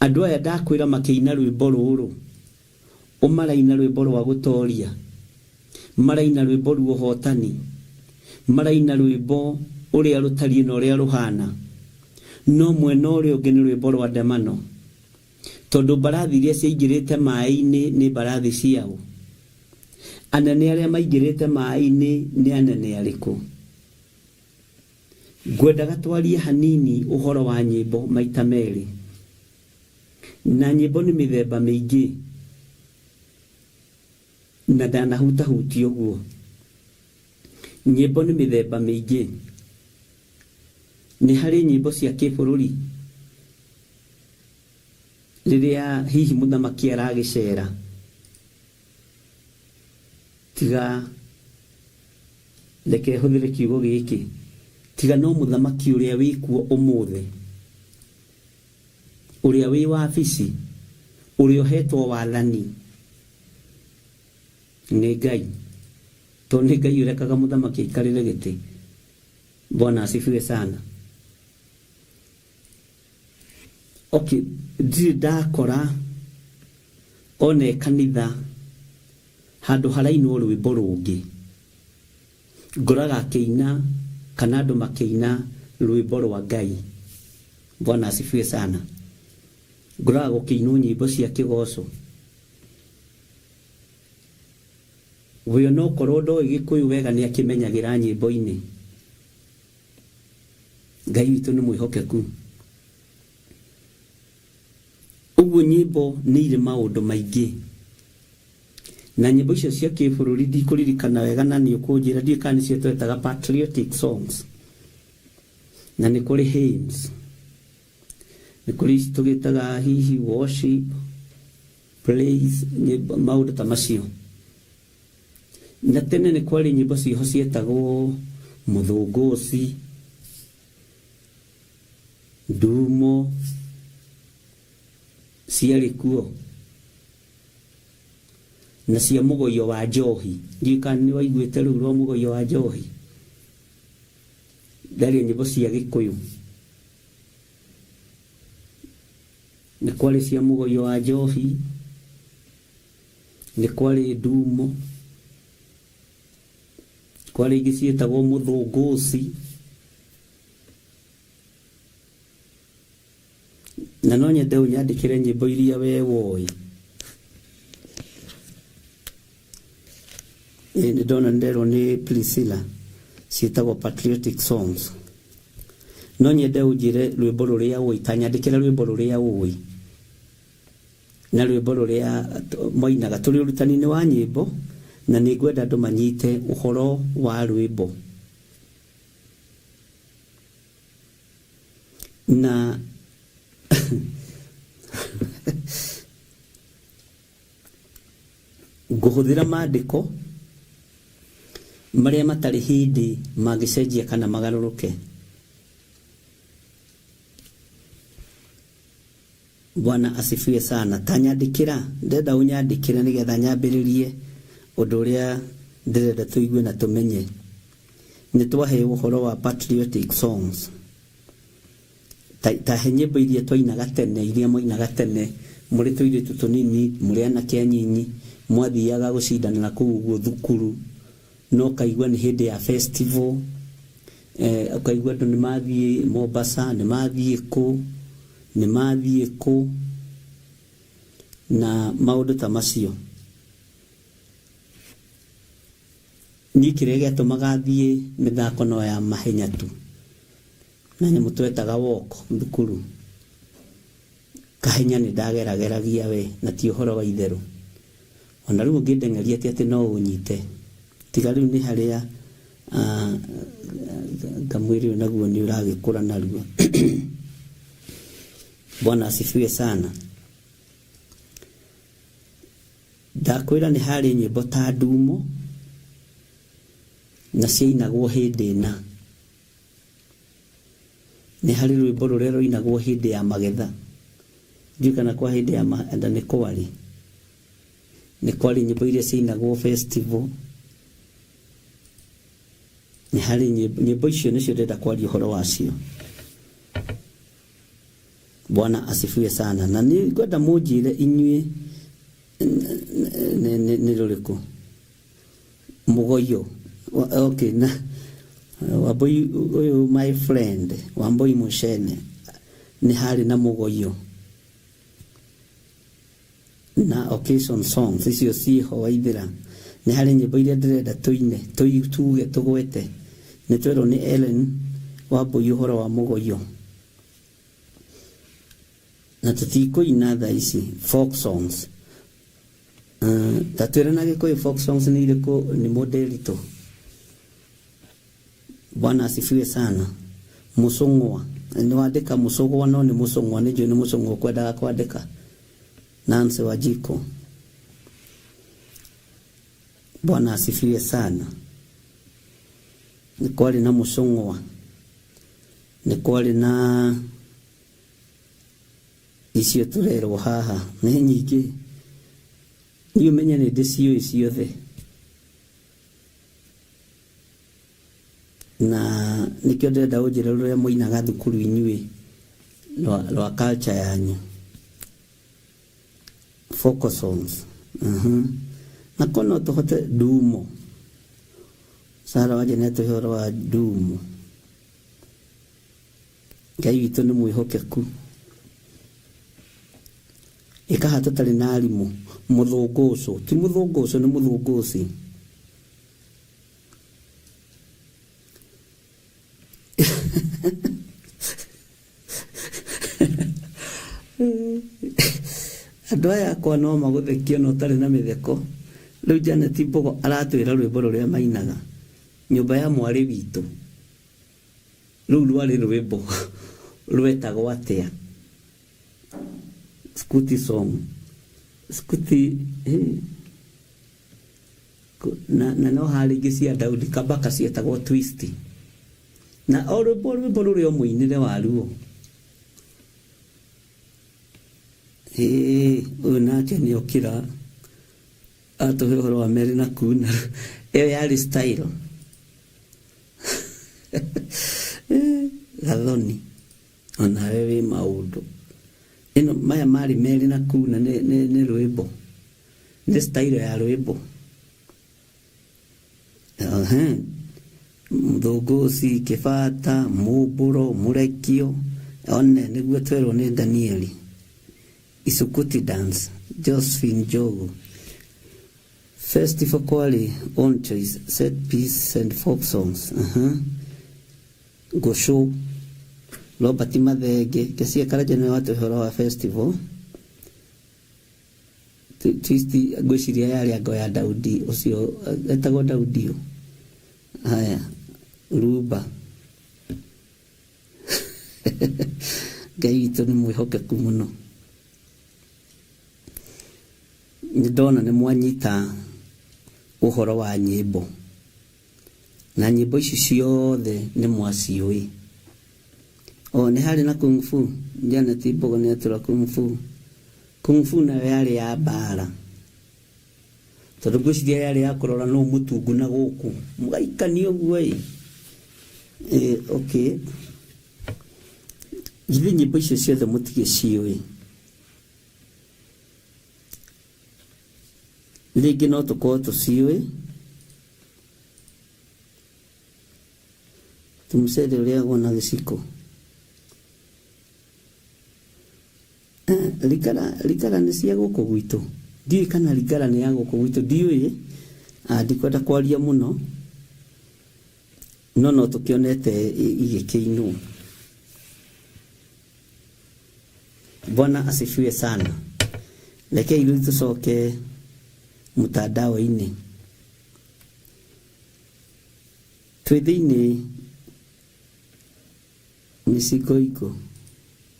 Andũ aya ndakwĩra makĩina rwĩmbo rũrũ, Ũ maraina rwĩmbo rwa gũtoria? Maraina rwĩmbo rwa ũhotani? Maraina rwĩmbo ũrĩa rũtariĩ na ũrĩa rũhana? No mwena ũrĩa ũngĩ nĩ rwĩmbo rwa ndemano. Tondũ mbarathi iria ciaingĩrĩte maĩ-inĩ nĩ mbarathi ciaũ? Anene arĩa maingĩrĩte maĩ-inĩ nĩ anene arĩkũ? Ngwendaga twarie hanini ũhoro wa nyĩmbo maita merĩ. Na nyĩmbo nĩ mĩthemba mĩingĩ, na ndanahutahutia ũguo. Nyĩmbo nĩ mĩthemba mĩingĩ. Nĩ harĩ nyĩmbo cia kĩbũrũri, rĩrĩa hihi mũthamaki aragĩcera, tiga reke hũthĩre kiugo gĩkĩ, tiga no mũthamaki ũrĩa wĩkuo ũmũthĩ. Ũrĩa wĩ wabici, ũrĩa ũhetwo wathani nĩ Ngai, tondũ nĩ Ngai ũrekaga mũthamaki aikarĩre gĩtĩ. Bwana asifiwe sana. Okay, ndirĩ ndakora one kanitha handũ harainwo rwĩmbo rũngĩ Ngoraga akĩina kana andũ makĩina rwĩmbo rwa Ngai. Bwana asifiwe sana. Ngoraga gũkĩinwo nyĩmbo cia kĩgoco. We onokorwo ndoĩ Gĩkũyũ wega nĩ akĩmenyagĩra nyĩmbo-inĩ. Ngai witũ nĩ mwĩhokeku. Ũguo nyĩmbo nĩ irĩ maũndũ maingĩ. Na nyĩmbo icio cia kĩbũrũri ndikũririkana wega na nĩ ũkũnjĩra ndiũĩ kana nĩcio twetaga patriotic songs. Na nĩ kũrĩ hymns. Nĩ kũrĩ ici tũgĩtaga hihi worship, praise, nyĩmbo maũndũ ta macio. Na tene nĩ kwarĩ nyĩmbo ciĩho cietagwo mũthũngũci, ndumo. Ciarĩ kuo na cia mũgoio wa njohi. Ndiũĩ kana nĩ waiguĩte rũu rwa mũgoio wa njohi. Ndaria nyĩmbo cia Gĩkũyũ. Nĩ kwarĩ cia mũgoio wa njohi, nĩ kwarĩ ndumo, kwarĩ ingĩ ciĩtagwo mũthũngũci. Na no nyende ũnyandĩkĩre nyĩmbo iria we woĩ. Ĩ nĩ ndona nderwo nĩ Priscilla ciĩtagwo patriotic songs. No nyende ũnjĩre rwĩmbo rũrĩa ũĩ, ta nyandĩkĩre rwĩmbo rũrĩa ũĩ na rwĩmbo rũrĩa moinaga. Tũrĩ ũrutani-inĩ wa nyĩmbo na nĩ ngwenda andũ manyite ũhoro wa rwĩmbo. Na ngũhũthĩra mandĩko marĩa matarĩ hĩndĩ mangĩcenjia kana magarũrũke. Bwana asifiwe sana. Ta nyandĩkĩra, ndĩrenda ũnyandĩkĩre nĩgetha nyambĩrĩrie ũndũ ũrĩa ndĩrenda tũigue na tũmenye. Nĩ twaheo ũhoro wa patriotic songs. Ta, ta he nyĩmbo iria twainaga tene, iria mwainaga tene mũrĩ tũirĩtu tũnini, mũrĩ anake anyinyi, mwathiaga gũcindana kũu ũguo thukuru, na ũkaigua nĩ hĩndĩ ya festival, ũkaigua andũ nĩ mathiĩ Mombasa, nĩ mathiĩ kũ, nĩ mathiĩ kũ, na maũndũ ta macio. Niĩ kĩrĩa gĩatũmaga thiĩ mĩthako no ya mahenya tu, na nyamũ twetaga walk thukuru. Kahenya nĩ ndagerageragia we, na ti ũhoro wa itherũ. Ona rĩu ũngĩndeng'eria ti atĩ no ũnyite, tiga rĩu nĩ harĩa ngamwĩrĩ ũyũ naguo nĩ ũragĩkũra narua. Bwana asifiwe sana. Ndakwĩra nĩ harĩ nyĩmbo ta ndumo na ciainagwo hĩndĩ ĩna. Nĩ harĩ rwĩmbo rũrĩa rwainagwo hĩndĩ ya magetha. Ndiũĩ kana kwa hĩndĩ ya magetha nĩ kwarĩ. Nĩ kwarĩ nyĩmbo iria ciainagwo festival. Nĩ harĩ nyĩmbo, nyĩmbo icio nĩcio ndĩrenda kwaria ũhoro wacio. Bwana asifiwe sana. Na nĩ ngwenda mũnjĩre inyuĩ nĩ rũrĩkũ. Mũgoyo. Okay, na Wambui ũyũ my friend, Wambui Mũcene, nĩ harĩ na mũgoyo na occasion songs icio ciĩho waithĩra. Nĩ harĩ nyĩmbo iria ndĩrenda tũine, tuge, tũgwete. Nĩ twerwo nĩ Ellen Wambui ũhoro wa mũgoyo. Na tũtikũina thaa ici folk songs. Ta twĩre na Gĩkũyũ folk songs nĩ irĩkũ nĩ mũndĩritũ. Bwana asifiwe sana. Mũcũng'wa. Nĩ wandĩka mũcũgwa no nĩ mũcũng'wa, nĩ njũĩ nĩ mũcũng'wa ũkwendaga kwandĩka. Nancy Wanjikũ. Bwana asifiwe sana. Nĩ kwarĩ na mũcũng'wa. Nĩ kwarĩ na icio tũrerwo haha nĩ nyingĩ. Niĩ ũmenye nĩ ndĩciũĩ ciothe. Na nĩkĩo ndĩrenda ũnjĩre rũrĩa mũinaga thukuru inyuĩ rwa, rwa culture yanyu. Folk songs. Na ko no tũhote ndumo. Sara wanje nĩ atũhe ũhoro wa ndumo. Ngai witũ nĩ mwĩhokeku. Ĩkaha tũtarĩ na arimũ. Mũthũngũcũ. Ti mũthũngũcũ, nĩ mũthũngũci. Andũ aya akwa no magũthekie ona ũtarĩ na mĩtheko. Rĩu Janet Mbogo aratwĩra rwĩmbo rũrĩa mainaga. Nyũmba ya mwarĩ witũ. Rũu rwarĩ rwĩmbo rwetagwo atĩa? Scuti song. Scuti, na, na no harĩ ingĩ cia Daudi Kabaka cietagwo twist. Na o rwĩmbo rwĩmbo rũrĩ o mũinĩre waruo. Ĩĩ, ũyũ nake nĩ okĩra atũhe ũhoro wa merĩ na kuna. Ĩyo yarĩ style. Gathoni onawe wĩ maũndũ. Ĩno maya marĩ merĩ na kuna nĩ, nĩ, nĩ rwĩmbo. Nĩ style ya rwĩmbo. Ehe. Mũthũngũci, kĩbata, mũmbũro, mũrekio, one nĩguo twerwo nĩ Danieli. Isukuti dance, Josephine Njogu. Festival kwarĩ own choice, set piece and folk songs. Uh-huh. Ngũcũ, Robert Mathenge, Kesia Karanja nĩwe watũhe ũhoro wa festival. Twist ngwĩciria yarĩ ango ya Daudi ũcio etagwo Daudi ũ. Haya, Rumba. Ngai witũ nĩ mwĩhokeku mũno. Nĩ ndona nĩ mwanyita ũhoro wa nyĩmbo. Na nyĩmbo ici ciothe nĩ mwaciũĩ. O nĩ harĩ na kung fu, Janet Mbogo nĩ atũra kung fu. Kung fu nayo yarĩ ya mbara. Tondũ ngwĩciria yarĩ ya kũrora nũ mũtungu na gũkũ. Mũgaikania ũguo ĩ. Eh, okay. Githĩ nyĩmbo icio ciothe mũtigĩciũĩ? Rĩngĩ no tũkorwo tũciũĩ. Tũmũcere ũrĩagwo na gĩciko. Eh, Ringara, ringara nĩ cia gũkũ gwitũ. Ndiũĩ kana ringara nĩ ya gũkũ gwitũ, ndiũĩ. Ah, ndikwenda kwaria mũno, no no tũkĩonete igĩkĩinwo. Bwana asifiwe sana. Rekei rĩu tũcoke mtandao-inĩ. Twĩ thĩinĩ mĩcingoingo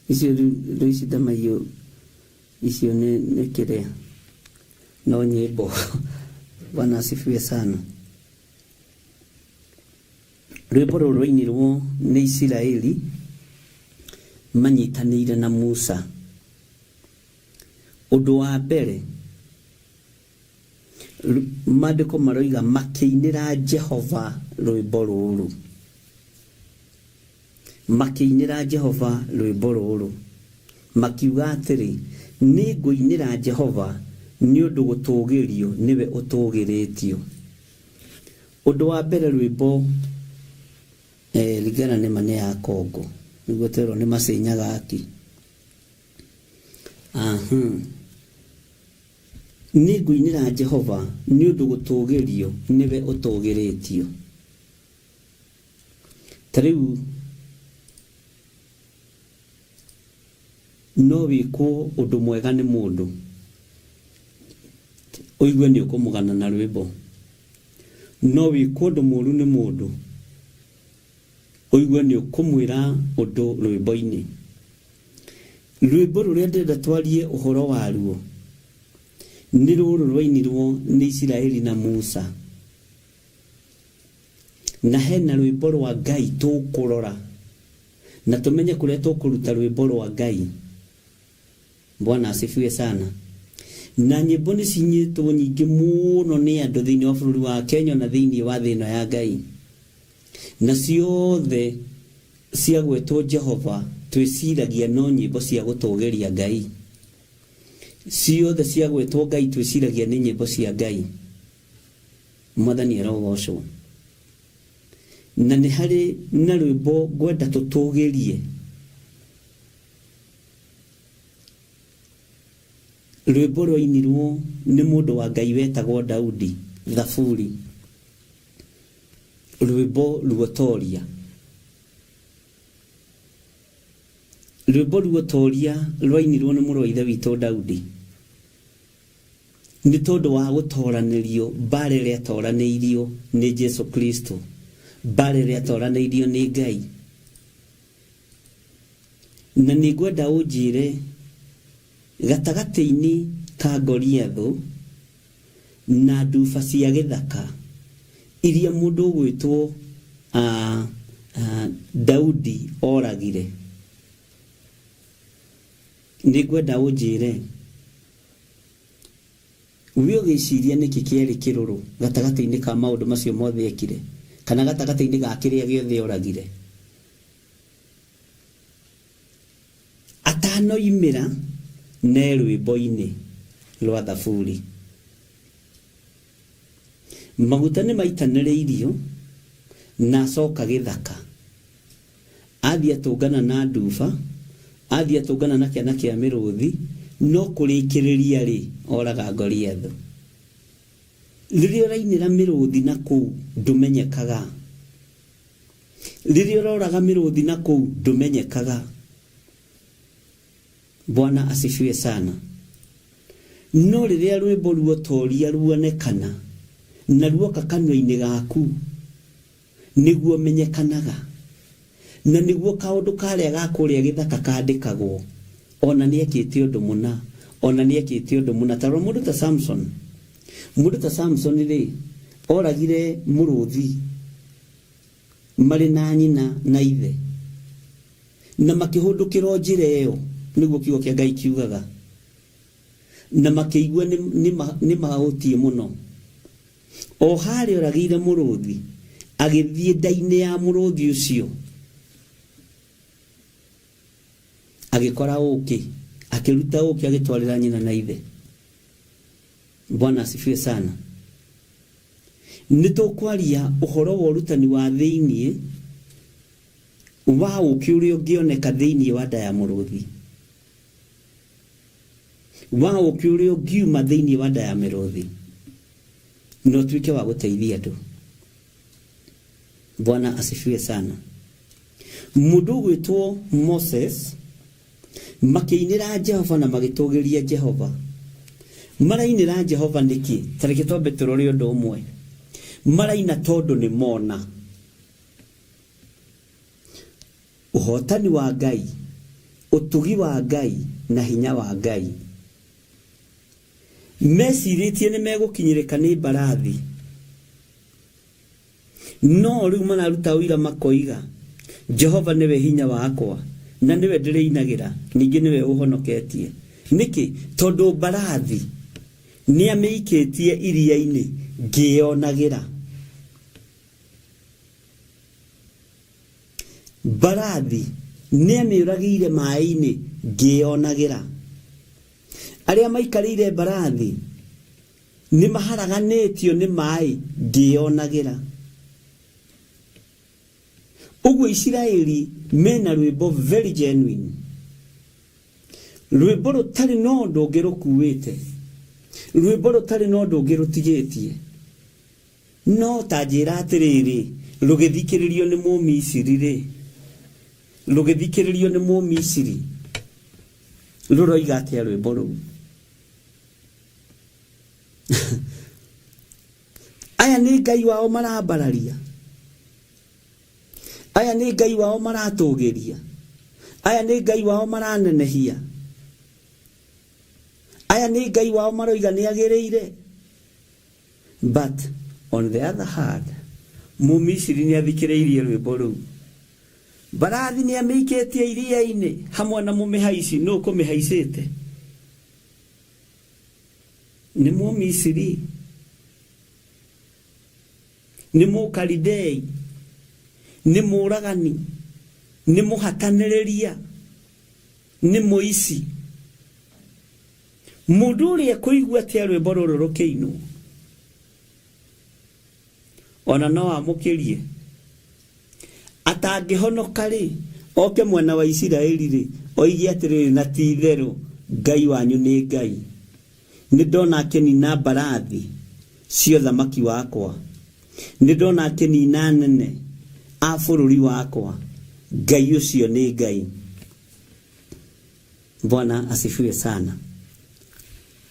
icio rĩu rĩu ici ndamaiyũ icio nĩ nĩ kĩrĩa no nyĩmbo. Bwana asifiwe sana. Rwĩmbo rũrũ rwainirwo nĩ Isiraeli manyitanĩire na Musa. Ũndũ wa mbere, maandĩko maroiga makĩinĩra Jehova rwĩmbo rũrũ. Makĩinĩra Jehova rwĩmbo rũrũ, makiuga atĩrĩ, Nĩ ngũinĩra Jehova, nĩ ũndũ gũtũũgĩrio nĩwe ũtũũgĩrĩtio. Ũndũ wa mbere rwĩmbo eh, ringana nĩ ma nĩ ya Kongo nĩguo twerwo nĩ macinyaga aki. Aha. Nĩ ngũinĩra Jehova nĩ ũndũ gũtũũgĩrio nĩwe ũtũũgĩrĩtio. Ta rĩu no wĩkwo ũndũ mwega nĩ mũndũ ũigue nĩ ũkũmũgana na rwĩmbo. No wĩkwo ũndũ mũru nĩ mũndũ ũigue nĩ ũkũmwĩra ũndũ rwĩmbo-inĩ. Rwĩmbo rũrĩa ndĩrenda twarie ũhoro waruo nĩ rũrũ rwainirwo nĩ Isiraeli na Musa. Na hena rwĩmbo rwa Ngai tũkũrora na tũmenye kũrĩa tũkũruta rwĩmbo rwa Ngai. Bwana asifiwe sana. Na nyĩmbo nĩ cinyĩtwo nyingĩ mũno nĩ andũ thĩinĩ wa bũrũri wa Kenya na thĩinĩ wa thĩ ĩno ya Ngai. Na ciothe ciagwetwo Jehova twĩciragia no nyĩmbo cia gũtũgĩria Ngai. Ciothe ciagwetwo Ngai twĩciragia nĩ nyĩmbo cia Ngai. Mwathani arogocwo. Na nĩ harĩ na rwĩmbo ngwenda tũtũgĩrie. Rwĩmbo rwainirwo nĩ mũndũ wa Ngai wetagwo Daudi, Thaburi. Rwĩmbo ruotoria. Rwĩmbo ruotoria rwainirwo nĩ mũrũ wa ithe witũ Daudi. Nĩ tondũ wa gũtoranĩrio mbara ĩrĩa atoranĩirio nĩ Jesu Kristo, mbara ĩrĩa atoranĩirio nĩ Ngai. Na nĩ ngwenda ũnjĩre gatagatĩ-inĩ ka Goliathũ na nduba cia gĩthaka iria mũndũ ũgwĩtwo Daudi oragire. Nĩ ngwenda ũnjĩre we ũgĩciria nĩkĩ kĩarĩ kĩrũrũ gatagatĩ-inĩ ka maũndũ macio mothe ekire, kana gatagatĩ-inĩ ga kĩrĩa gĩothe oragire. Atanoimĩra ne rwĩmbo-inĩ rwa Thaburi. Maguta nĩ maitanĩrĩirio na acoka gĩthaka. Athiĩ atũngana na nduba, athiĩ atũngana na kĩana kĩa mĩrũthi, no kũrĩkĩrĩria rĩ, oraga Goliathũ. Rĩrĩa ũrainĩra mĩrũthi na kũu ndũmenyekaga. Rĩrĩa ũroraga mĩrũthi na kũu ndũmenyekaga. Bwana asifiwe sana. No rĩrĩa rwĩmbo ruotoria ruonekana na ruoka kanua-inĩ gaku, nĩguo menyekanaga, na nĩguo kaũndũ karĩa ga kũrĩa gĩthaka kandĩkagwo, ona nĩekĩte ũndũ mũna, ona nĩekĩte ũndũ mũna. Ta rora mũndũ ta Samson. Mũndũ ta Samson rĩ, oragire mũrũthi marĩ na nyina na ithe, na makĩhũndũkĩra o njĩra ĩyo, nĩguo kiugo kĩa Ngai kiugaga, na makĩigua nĩ mahũtiĩ mũno. O harĩa oragĩire mũrũthi, agĩthiĩ nda-inĩ ya mũrũthi ũcio, agĩkora ũkĩ, akĩruta ũkĩ agĩtwarĩra nyina na ithe. Bwana asifiwe sana. Nĩ tũkwaria ũhoro wa ũrutani wa thĩiniĩ wa ũkĩ ũrĩa ũngĩoneka thĩiniĩ wa nda ya mũrũthi, wa ũkĩ ũrĩa ũngiuma thĩiniĩ wa nda ya mĩrũthi na ũtuĩke wa gũteithia andũ. Bwana asifiwe sana. Mũndũ ũgwĩtwo Moses makĩinĩra Jehova na magĩtũgĩria Jehova. Marainĩra Jehova nĩkĩ? Ta reke twambe tũrore ũndũ ũmwe. Maraina tondũ nĩ mona ũhotani wa Ngai, ũtugi wa Ngai na hinya wa Ngai. Mecirĩtie nĩ megũkinyĩrĩka nĩ mbarathi, no rĩu mararuta ũira makoiga, Jehova nĩwe hinya wakwa na nĩwe ndĩrĩinagĩra, ningĩ nĩwe ũhonoketie. Nĩkĩ? Tondũ mbarathi nĩamĩikĩtie iria-inĩ ngĩyonagĩra. Mbarathi nĩamĩũragĩire maĩ-inĩ ngĩyonagĩra. Arĩa maikarĩire mbarathi nĩ maharaganĩtio nĩ maĩ ngĩyonagĩra. Ũguo Isiraeli mena rwĩmbo very genuine, rwĩmbo rũtarĩ na ũndũ ũngĩ rũkuĩte, rwĩmbo rũtarĩ na ũndũ ũngĩ rũtigĩtie. No ta njĩra atĩrĩrĩ, rũgĩthikĩrĩrio nĩ Mũmisiri-rĩ, rũgĩthikĩrĩrio nĩ Mũmisiri, rũroiga atĩa rwĩmbo rũu? Aya nĩ Ngai wao marambararia, aya nĩ Ngai wao maratũgĩria, aya nĩ Ngai wao maranenehia, aya nĩ Ngai wao maroiga nĩ agĩrĩire. But on the other hand, Mũmisiri nĩ athikĩrĩirie rwĩmbo rũu. Mbarathi nĩ amĩikĩtie iria-inĩ hamwe na mũmĩhaici. Nũ ũkũmĩhaicĩte? Nĩ Mũmisiri? Nĩ Mũkalidei? Nĩ mũũragani? Nĩ mũhatanĩrĩria? Nĩ mũici? Mũndũ ũrĩa ekũigua atĩa rwĩmbo rũrũ rũkĩinwo? Ona no amũkĩrie. Atangĩhonoka-rĩ, oke mwena wa Isiraeli-rĩ, oige atĩrĩrĩ, na ti-itherũ Ngai wanyu nĩ Ngai. Nĩndona akĩnina mbarathi cia ũthamaki wakwa, nĩndona akĩnina anene a bũrũri wakwa. Ngai ũcio nĩ Ngai. Bwana asifiwe sana.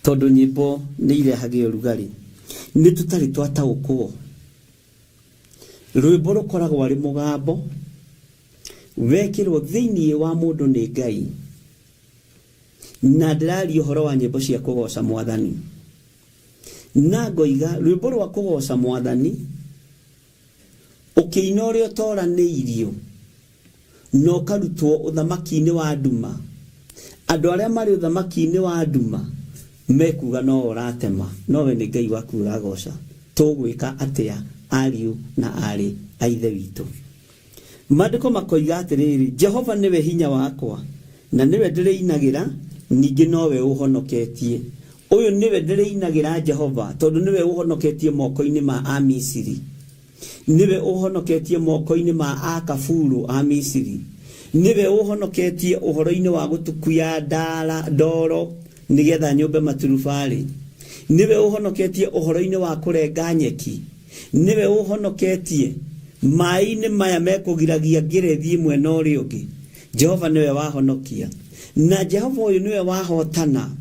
Tondũ nyĩmbo nĩ irehage ũrugarĩ, nĩ tũtarĩ twataũkwo. Rwĩmbo rũkoragwo arĩ mũgambo wekĩrwo thĩinĩ wa mũndũ nĩ Ngai. Na ndĩraria ũhoro wa nyĩmbo cia kũgoca Mwathani. Na ngoiga rwĩmbo rwa kũgoca Mwathani ũkĩina ũrĩa ũtoranĩirio na ũkarutwo ũthamaki-inĩ wa nduma. Andũ arĩa marĩ ũthamaki-inĩ wa nduma mekuga no ũratema, no we nĩ Ngai waku ũragoca. Tũgwĩka atĩa ariũ na aarĩ a Ithe witũ? Maandĩko makoiga atĩrĩrĩ, Jehova nĩwe hinya wakwa, na nĩwe ndĩrĩinagĩra, ningĩ nowe ũhonoketie. Ũyũ nĩwe ndĩrĩinagĩra Jehova, tondũ nĩwe ũhonoketie moko-inĩ ma Amisiri. Nĩwe ũhonoketie moko-inĩ ma akaburu a Misiri. Nĩwe ũhonoketie ũhoro-inĩ wa gũtukuya ndara ndoro nĩgetha nyũmbe maturubarĩ. Nĩwe ũhonoketie ũhoro-inĩ wa kũrenga nyeki. Nĩwe ũhonoketie maĩ-inĩ maya mekũgiragia ngĩre thiĩ mwena ũrĩa ũngĩ. Jehova nĩwe wahonokia. Na Jehova ũyũ nĩwe wahotana,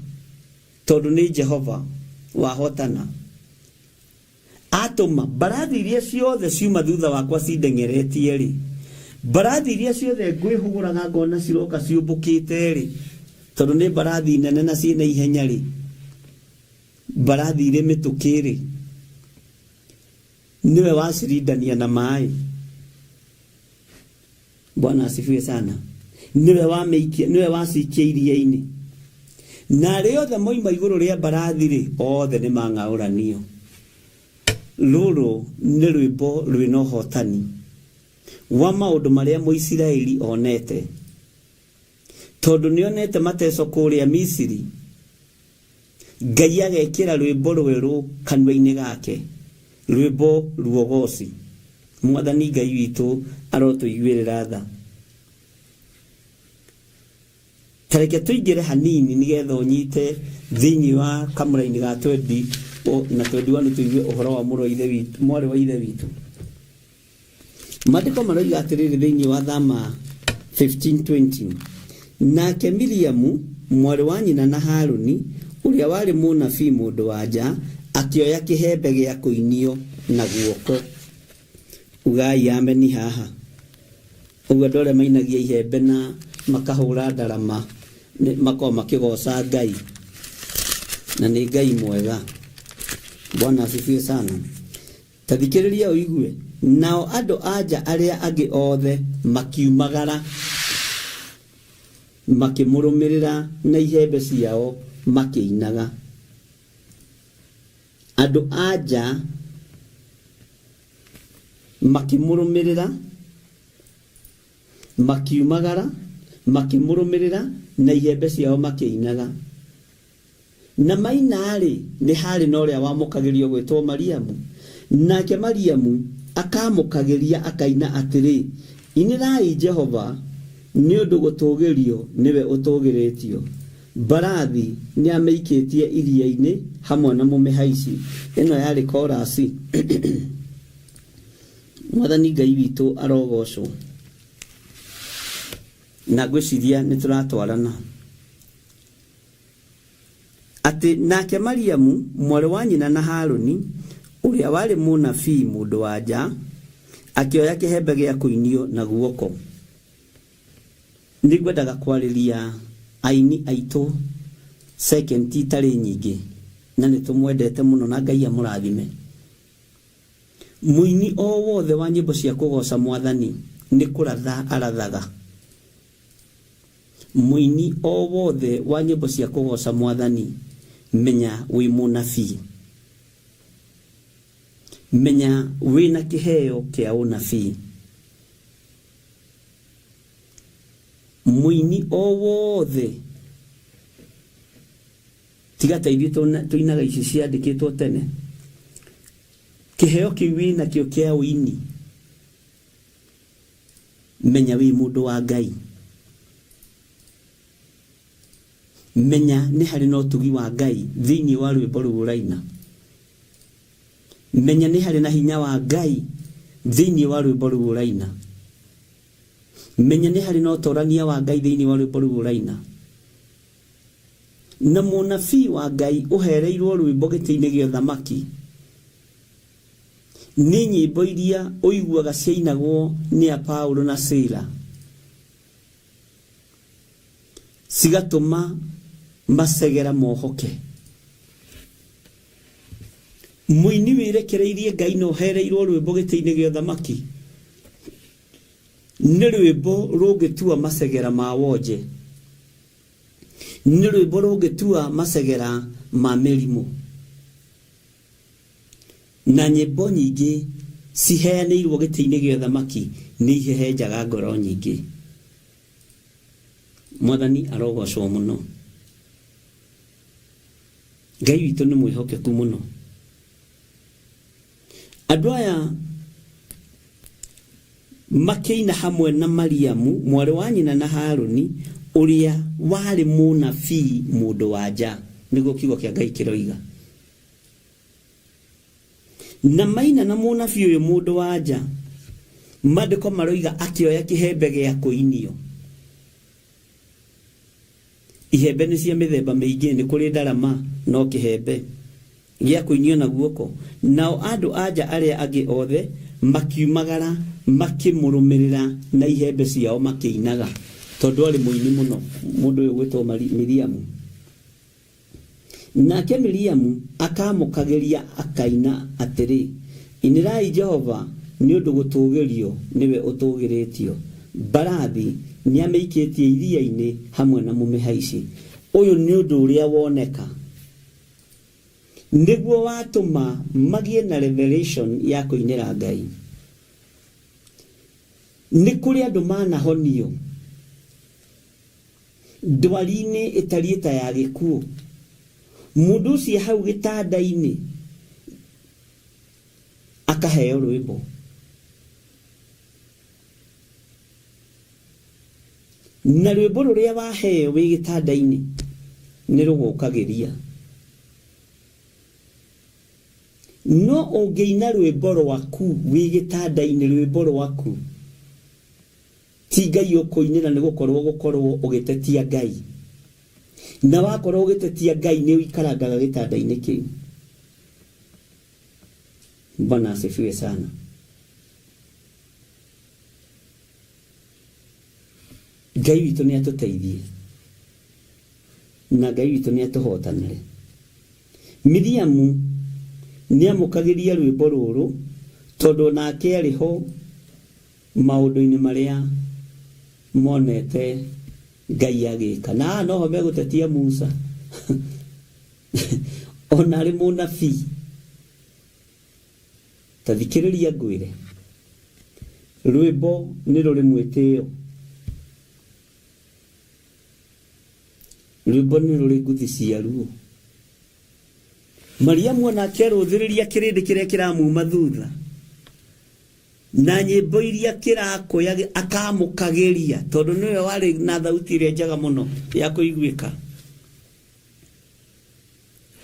tondũ nĩ Jehova wahotana. Atũma mbarathi iria ciothe ciuma thutha wakwa cindeng'eretie-rĩ, mbarathi iria ciothe ngwĩhũgũraga ngona ciroka ciũmbũkĩte-rĩ, tondũ nĩ mbarathi nene na ciĩna ihenya-rĩ, mbarathi irĩ mĩtũkĩ-rĩ, nĩwe wacirindania na maĩ. Bwana asifiwe sana. Nĩwe wamĩikia, nĩwe wacikia iria-inĩ. Na arĩa othe moima igũrũ rĩa mbarathi-rĩ, othe nĩ mang'aũranio. Rũrũ nĩ rwĩmbo rwĩna ũhotani wa maũndũ marĩa Mũisiraeli onete, tondũ nĩonete mateco kũrĩa Misiri. Ngai agekĩra rwĩmbo rwerũ kanua-inĩ gake, rwĩmbo ruogoci. Mwathani Ngai witũ arotũiguĩrĩra tha. Ta reke tũingĩre hanini nĩgetha ũnyite thĩinĩ wa kamũraini ga 20 na 21 tũigue ũhoro wa mũrũ wa ithe witũ, mwarĩ wa ithe witũ. Maandĩko maroiga atĩrĩrĩ thĩinĩ wa Thama 15:20, nake Miriamu mwarĩ wa nyina na Haruni ũrĩa warĩ mũnabii mũndũ wa nja akĩoya kĩhembe gĩa kũinio na guoko. Ugai ameni haha. Ũguo andũ arĩa mainagia ihembe na makahũra ndarama makoragwo makĩgoca Ngai, na nĩ Ngai mwega. Bwana asifiwe sana. Ta thikĩrĩria ũigue. Nao andũ a nja arĩa angĩ othe makiumagara, makĩmũrũmĩrĩra na ihembe ciao makĩinaga. Andũ a nja makĩmũrũmĩrĩra, makiumagara, makĩmũrũmĩrĩra na ihembe ciao makĩinaga. Na maina-rĩ, nĩ haarĩ na ũrĩa wamũkagĩrio gwĩtwo Mariamu, nake Mariamu akaamũkagĩria akaina atĩrĩ, Inĩrai Jehova, nĩ ũndũ gũtũũgĩrio nĩwe ũtũũgĩrĩtio, mbarathi nĩamĩikĩtie iria-inĩ hamwe na mũmĩhaici. Ĩno yarĩ korasi. Mwathani Ngai witũ arogocwo. Na ngwĩciria nĩ tũratwarana. Atĩ nake Mariamu, mwarĩ wa nyina na Haruni, ũrĩa warĩ mũnabii mũndũ-wa-nja, akĩoya kĩhembe gĩa kũinio na guoko. Nĩngwendaga kwarĩria aini aitũ second itarĩ nyingĩ, na nĩtũmwendete mũno na Ngai amũrathime. Mũini o wothe wa nyĩmbo cia kũgooca Mwathani nĩ kũratha arathaga. Mũini o wothe wa nyĩmbo cia kũgooca Mwathani, menya wĩ mũnabii. Menya wĩna kĩheo kĩa ũnabii. Mũini o wothe, tiga ta ithuĩ tũinaga ici ciandĩkĩtwo tene, kĩheo kĩu wĩnakĩo kĩa ũini, Menya wĩ mũndũ wa Ngai. Menya nĩ harĩ na ũtugi wa Ngai thĩinĩ wa rwĩmbo rũu ũraina. Menya nĩ harĩ na hinya wa Ngai thĩinĩ wa rwĩmbo rũu ũraina. Menya nĩ harĩ na ũtorania wa Ngai thĩinĩ wa rwĩmbo rũu ũraina. Na mũnabii wa Ngai ũhereirwo rwĩmbo gĩtĩ-inĩ gĩa ũthamaki Nĩ nyĩmbo iria ũiguaga ciainagwo nĩ a Paulo na Sila, cigatũma macegera mohoke. Mũini wĩrekereirie Ngai na ũhereirwo rwĩmbo gĩtĩ-inĩ gĩa ũthamaki nĩ rwĩmbo rũngĩtua macegera ma wonje. Nĩ rwĩmbo rũngĩtua macegera ma mĩrimũ. Na nyĩmbo nyingĩ ciheanĩirwo gĩtĩ-inĩ gĩa ũthamaki nĩ ihehenjaga ngoro nyingĩ. Mwathani arogocwo mũno. Ngai witũ nĩ mwĩhokeku mũno. Andũ aya makĩina hamwe na Mariamu mwarĩ wa nyina na Harũni ũrĩa warĩ mũnabii mũndũ wa nja, nĩguo kiugo kĩa Ngai kĩroiga. Na maina na mũnabii ũyũ mũndũ wa nja, maandĩko maroiga akĩoya kĩhembe gĩa kũinio. Ihembe nĩ cia mĩthemba mĩingĩ, nĩ kũrĩ ndarama, no kĩhembe gĩa kũinio na guoko. Nao andũ-a-nja arĩa angĩ othe makiumagara makĩmũrũmĩrĩra na ihembe ciao makĩinaga, tondũ aarĩ mũini mũno, mũndũ ũyũ ũgwĩtwo Miriamu. Nake Miriamu akaamũkagĩria akaina atĩrĩ, Inĩrai Jehova, nĩ ũndũ gũtũũgĩrio nĩwe ũtũũgĩrĩtio, mbarathi nĩamĩikĩtie iria-inĩ hamwe na mũmĩhaici. Ũyũ nĩ ũndũ ũrĩa woneka nĩguo watũma magĩe na revelation ya kũinĩra Ngai. Nĩ kũrĩ andũ manahonio ndwari-inĩ ĩtariĩ ta ya gĩkuũ. Mũndũ ũcio hau gĩtanda-inĩ akaheo rwĩmbo. Na rwĩmbo rũrĩa waheo wĩ gĩtanda-inĩ nĩ rũgũkagĩria. No ũngĩina rwĩmbo rwaku wĩ gĩtanda-inĩ, rwĩmbo rwaku Ti Ngai ũkũinĩra nĩ gũkorwo ũgũkorwo ũgĩtetia Ngai. Na wakorwo ũgĩtetia Ngai nĩ ũikarangaga gĩtanda-inĩ kĩu. Bwana asifiwe sana. Ngai witũ nĩ atũteithie na Ngai witũ nĩ atũhotanĩre. Miriamu nĩ amũkagĩria rwĩmbo rũrũ tondũ onake arĩ ho maũndũ-inĩ marĩa monete Ngai agĩka. Na haha noho megũtetia Musa ona arĩ mũnabii. Ta thikĩrĩria ngwĩre, rwĩmbo nĩ rũrĩ mwĩtĩo, rwĩmbo nĩ rũrĩ nguthi ciaruo. Mariamu onake arũthĩrĩria kĩrĩndĩ kĩrĩa kĩramuma thutha na nyĩmbo iria kĩrakũya akamũkagĩria tondũ nĩwe warĩ na thauti ĩrĩa njega mũno ya kũiguĩka.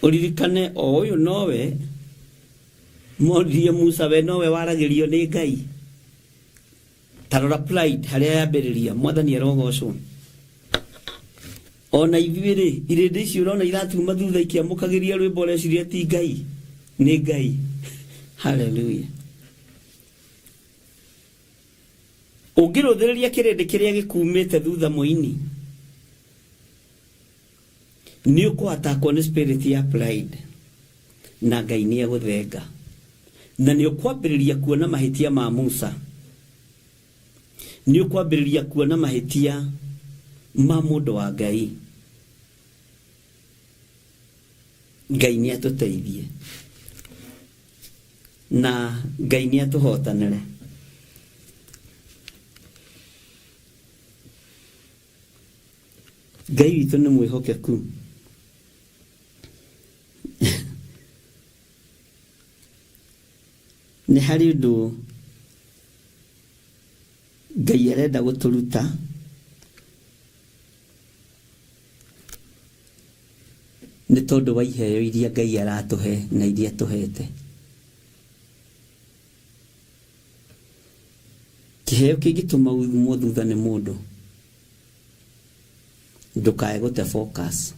Ũririkane o ũyũ nowe moririe Musa, we nowe waragĩrio nĩ Ngai. Ta rora pride harĩa yambĩrĩria. Mwathani arogocwo. Ona ithuĩ rĩ, irĩndĩ icio ũrona iratuma thutha ikĩamũkagĩria rwĩmbo ũreciria ti Ngai, nĩ Ngai. Haleluya. Ũngĩrũthĩrĩria kĩrĩndĩ kĩrĩa gĩkumĩte thutha mũini, nĩ ũkũatakwo nĩ spirit ya pride na Ngai nĩ egũthenga. Na nĩ ũkwambĩrĩria kuona mahĩtia ma Musa. Nĩ ũkwambĩrĩria kuona mahĩtia ma mũndũ wa Ngai. Ngai nĩ atũteithie na Ngai nĩ atũhotanĩre. Ngai witũ nĩ mwĩhokeku. Nĩ harĩ ũndũ Ngai arenda gũtũruta nĩ tondũ wa iheo iria Ngai aratũhe na iria tũhete. Kĩheo kĩngĩtũma umwo thutha nĩ mũndũ, ndũkae gũte focus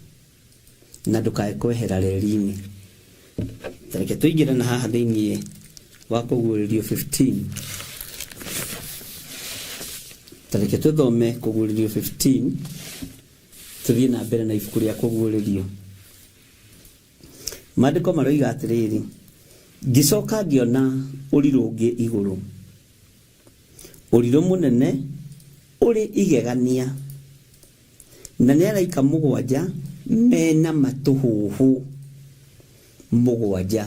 na ndũkae kwehera reri-inĩ. Ta reke tũingĩre na haha thĩinĩ wa Kũguũrĩrio 15. Ta reke tũthome Kũguũrĩrio 15 tũthiĩ na mbere na ibuku rĩa Kũguũrĩrio. Maandĩko maroiga atĩrĩrĩ, ngĩcoka ngĩona ũrirũ ũngĩ igũrũ, ũrirũ mũnene ũrĩ igegania. Na nĩ araika mũgwanja mena matũhũhũ mũgwanja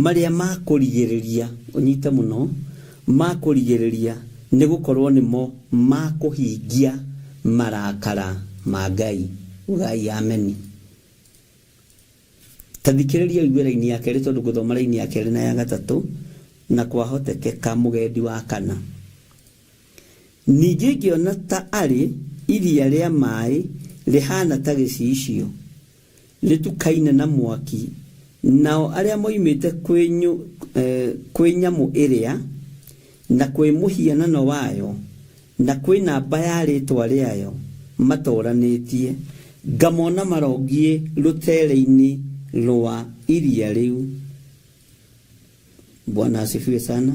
marĩa makũrigĩrĩria, ũnyite mũno, makũrigĩrĩria nĩ gũkorwo nĩmo makũhingia marakara ma Ngai. Ugai ameni. Ta thikĩrĩria ũigue raini ya kerĩ tondũ ngũthoma raini ya kerĩ na ya gatatũ na kwahotekeka mũgendi wa kana. Ningĩ ngĩona ta arĩ iria rĩa maĩ rĩhaana ta gĩcicio, rĩtukaine na mwaki, nao arĩa moimĩte kwĩ nyamũ ĩrĩa, na kwĩ mũhianano wayo, na kwĩ namba ya rĩĩtwa rĩayo matooranĩtie, ngamona marongiĩ rũtere-inĩ rwa iria rĩu. Bwana asifiwe sana.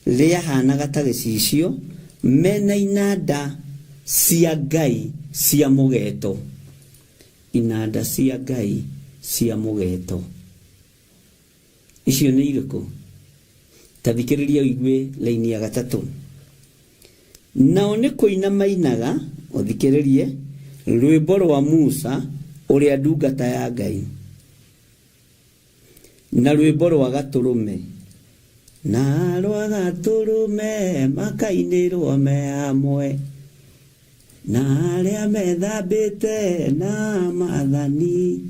Rĩahanaga ta gĩcicio, mena inanda cia Ngai cia mũgeto. Inanda cia Ngai cia mũgeto. Icio nĩ irĩkũ? Ta thikĩrĩria ũigue laini ya gatatũ. Nao nĩ kũina mainaga, ũthikĩrĩrie, rwĩmbo rwa Musa ũrĩa ndungata ya Ngai, na rwĩmbo rwa Gatũrũme. Na rwa Gatũrũme makainĩrwo me hamwe, na arĩa methambĩte na maathani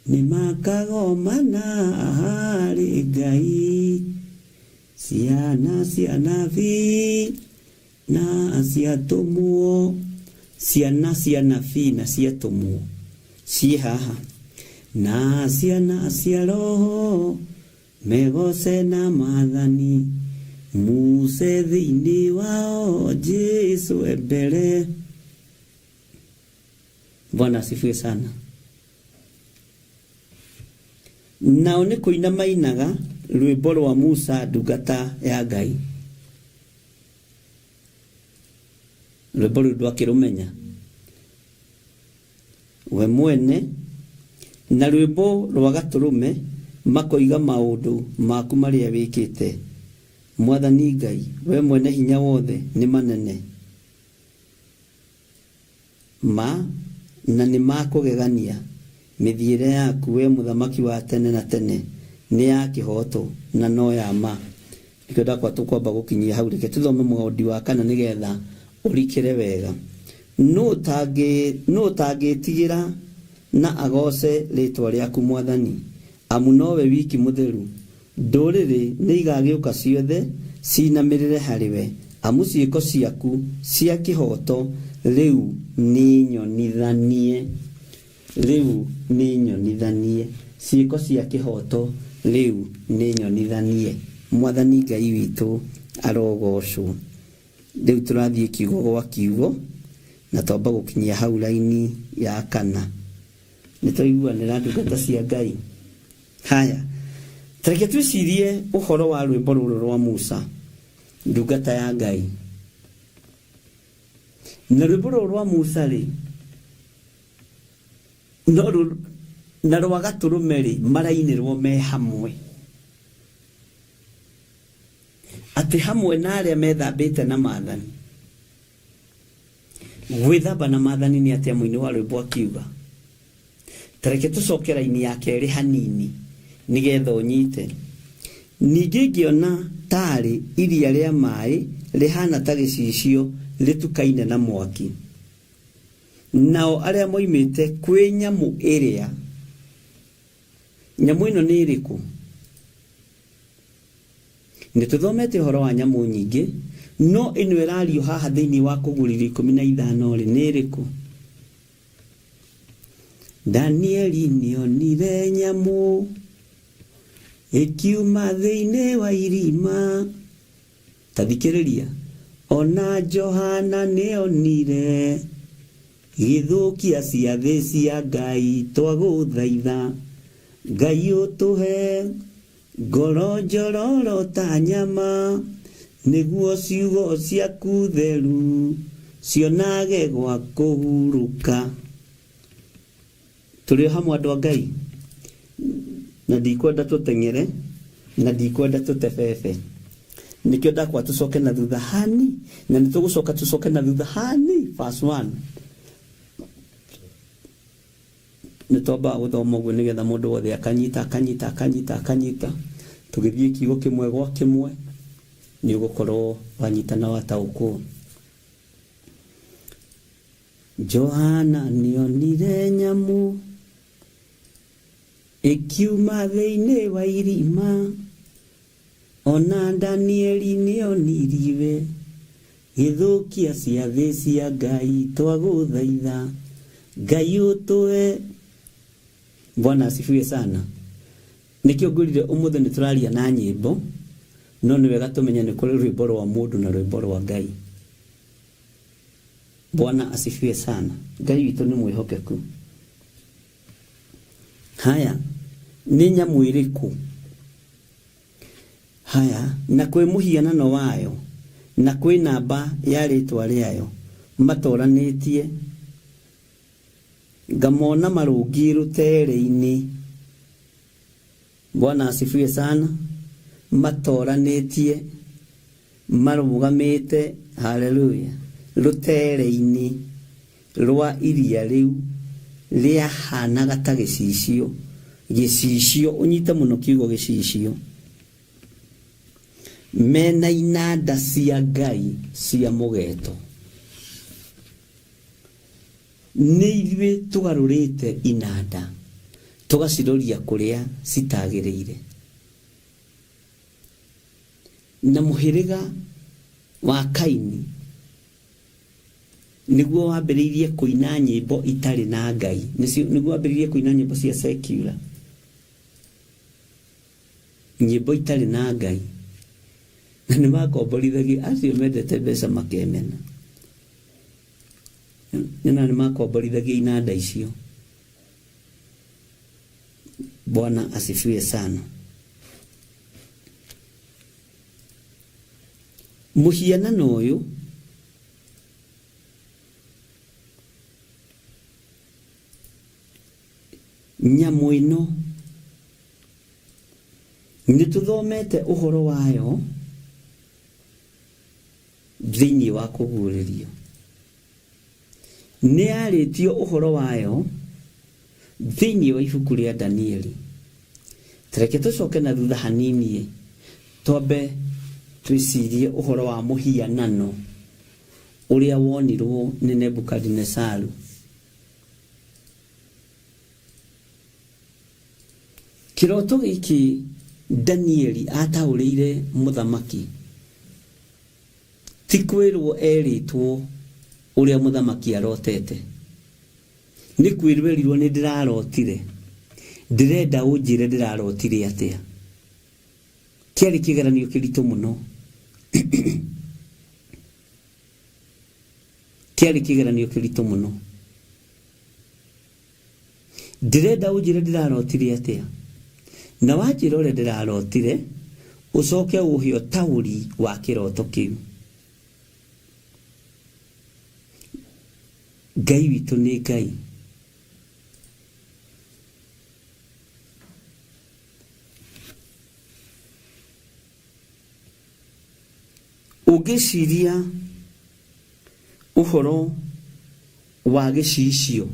nĩ makagomana harĩ Ngai. Ciana cia nabii na ciatũmwo, ciana cia nabii na ciatũmwo ciĩ haha, na ciana cia roho megoce na maathani, Muse thĩinĩ wao Jesu e mbere. Bwana asifiwe sana. Nao nĩ kũina mainaga rwĩmbo rwa Musa ndungata ya Ngai. Rwĩmbo rũu ndwakĩrũmenya we mwene, na rwĩmbo rwa Gatũrũme makoiga maũndũ maku marĩa wĩkĩte. Mwathani Ngai, we mwene hinya wothe, nĩ manene ma na nĩ ma kũgegania. Mĩthiĩre yaku, wee Mũthamaki wa tene na tene, nĩ ya kĩhooto na no ya ma. Nĩkĩo ndakwa tũkwamba gũkinyia hau. Reke tũthome mũgondi wa kana nĩgetha ũrikĩre wega. Nũ ũtangĩĩtigĩra na agooce rĩĩtwa rĩaku, Mwathani? Amu nowe wiki mũtheru. Ndũrĩrĩ nĩigagĩũka ciothe ciinamĩrĩre harĩwe, amu ciĩko ciaku cia kĩhooto rĩu nĩnyonithanie. Rĩu nĩnyonithanie. Ciĩko cia kĩhooto rĩu nĩnyonithanie. Mwathani Ngai witũ arogoocwo. Rĩu tũrathiĩ kiugo gwa kiugo, na twamba gũkinyia hau raini ya kana. Nĩtwaiguanĩra ndungata cia Ngai? Haya, ta reke twĩcirie ũhoro wa rwĩmbo rũrũ rwa Musa, ndungata ya Ngai. Na rwĩmbo rũrũ rwa Musa rĩ, no na rwa Gatũrũme rĩ, marainĩrwo me hamwe. Atĩ hamwe na arĩa methambĩte na maathani. Gwĩthamba na maathani nĩ atĩa mũini wa rwĩmbo akiuga? Ta reke tũcoke raini ya kerĩ hanini nĩgetha ũnyite. Ningĩ ngĩona taarĩ iria rĩa maĩ rĩhaana ta gĩcicio rĩtukaine na mwaki. Nao arĩa moimĩte kwĩ nyamũ ĩrĩa, nyamũ ĩno nĩ ĩrĩkũ? Nĩ tũthomete ũhoro wa nyamũ nyingĩ, no ĩno ĩrario haha thĩinĩ wa Kũguũrĩrio 15-rĩ, nĩ ĩrĩkũ? Danieli nĩonire nyamũ ĩkiuma thĩinĩ wa irima. Ta thikĩrĩria, ona Johana nĩonire gĩthũkia ciathĩ cia Ngai. Twagũthaitha Ngai ũtũhe ngoro njororo ta nyama, nĩguo ciugo ciaku theru cionage gwa kũhurũka. Tũrĩ o hamwe andũ a Ngai, na ndikwenda tũteng'ere, na ndikwenda tũtebebe. Nĩkĩo ndakwa tũcoke na thutha hani, na nĩ tũgũcoka tũcoke na thutha hani verse 1. Nĩ twambaga gũthoma ũguo nĩgetha mũndũ wothe akanyita akanyita akanyita akanyita, tũgĩthiĩ kiugo kĩmwe gwa kĩmwe, nĩ ũgũkorwo wanyita na wataũkwo. Johana nĩonire nyamũ ĩkiuma thĩinĩ wa irima, ona Danieli nĩoniriwe gĩthũkia ciathĩ cia Ngai, twagũthaitha Ngai ũtũhe. Bwana asifiwe sana. Nĩkĩo ngwĩrire ũmũthĩ nĩ tũraria na nyĩmbo, no nĩ wega tũmenye nĩ kũrĩ rwĩmbo rwa mũndũ na rwĩmbo rwa Ngai. Bwana asifiwe sana. Ngai witũ nĩ mwĩhokeku. Haya, nĩ nyamũ ĩrĩkũ? Haya, na kwĩ mũhianano wayo, na kwĩ namba ya rĩtwa rĩayo matoranĩtie, ngamona marũngiĩ rũtere-inĩ. Bwana asifiwe sana. Matoranĩtie, marũgamĩte, haleluya, rũtere-inĩ rwa iria rĩu rĩahanaga ta gĩcicio. Gĩcicio, ũnyite mũno kiugo gĩcicio. Mena inanda cia Ngai cia mũgeto. Nĩ ithuĩ tũgarũrĩte inanda tũgaciroria kũrĩa citagĩrĩire. Na mũhĩrĩga wa Kaini nĩguo wambĩrĩirie kũina nyĩmbo itarĩ na Ngai. Nĩguo wambĩrĩirie kũina nyĩmbo cia secular, nyĩmbo itarĩ na Ngai. Na nĩ makomborithagia acio mendete mbeca makemena. Na nĩ makomborithagia inanda icio. Bwana asifiwe sana. Mũhianano ũyũ nyamũ ĩno nĩ tũthomete ũhoro wayo thĩinĩ wa kũguũrĩrio. Nĩ yarĩtio ũhoro wayo thĩinĩ wa ibuku rĩa Danieli. Tareke tũcoke na thutha hanini, twambe twĩcirie ũhoro wa mũhianano ũrĩa wonirwo nĩ Nebukadinesaru. Kĩroto gĩkĩ Danieli ataũrĩire mũthamaki ti kwĩrwo erĩtwo ũrĩa mũthamaki arotete, nĩ kwĩrwo erirwo nĩ ndĩrarotire, ndĩrenda ũnjĩre ndĩrarotire atĩa. Kĩarĩ kĩgeranio kĩritũ mũno. Kĩarĩ kĩgeranio kĩritũ mũno. Ndĩrenda ũnjĩre ndĩrarotire atĩa, na wanjĩra ũrĩa ndĩrarotire ũcoke ũhe ũtaũri wa kĩroto kĩu. Ngai witũ nĩ Ngai. Ũngĩciria ũhoro wa gĩcicio,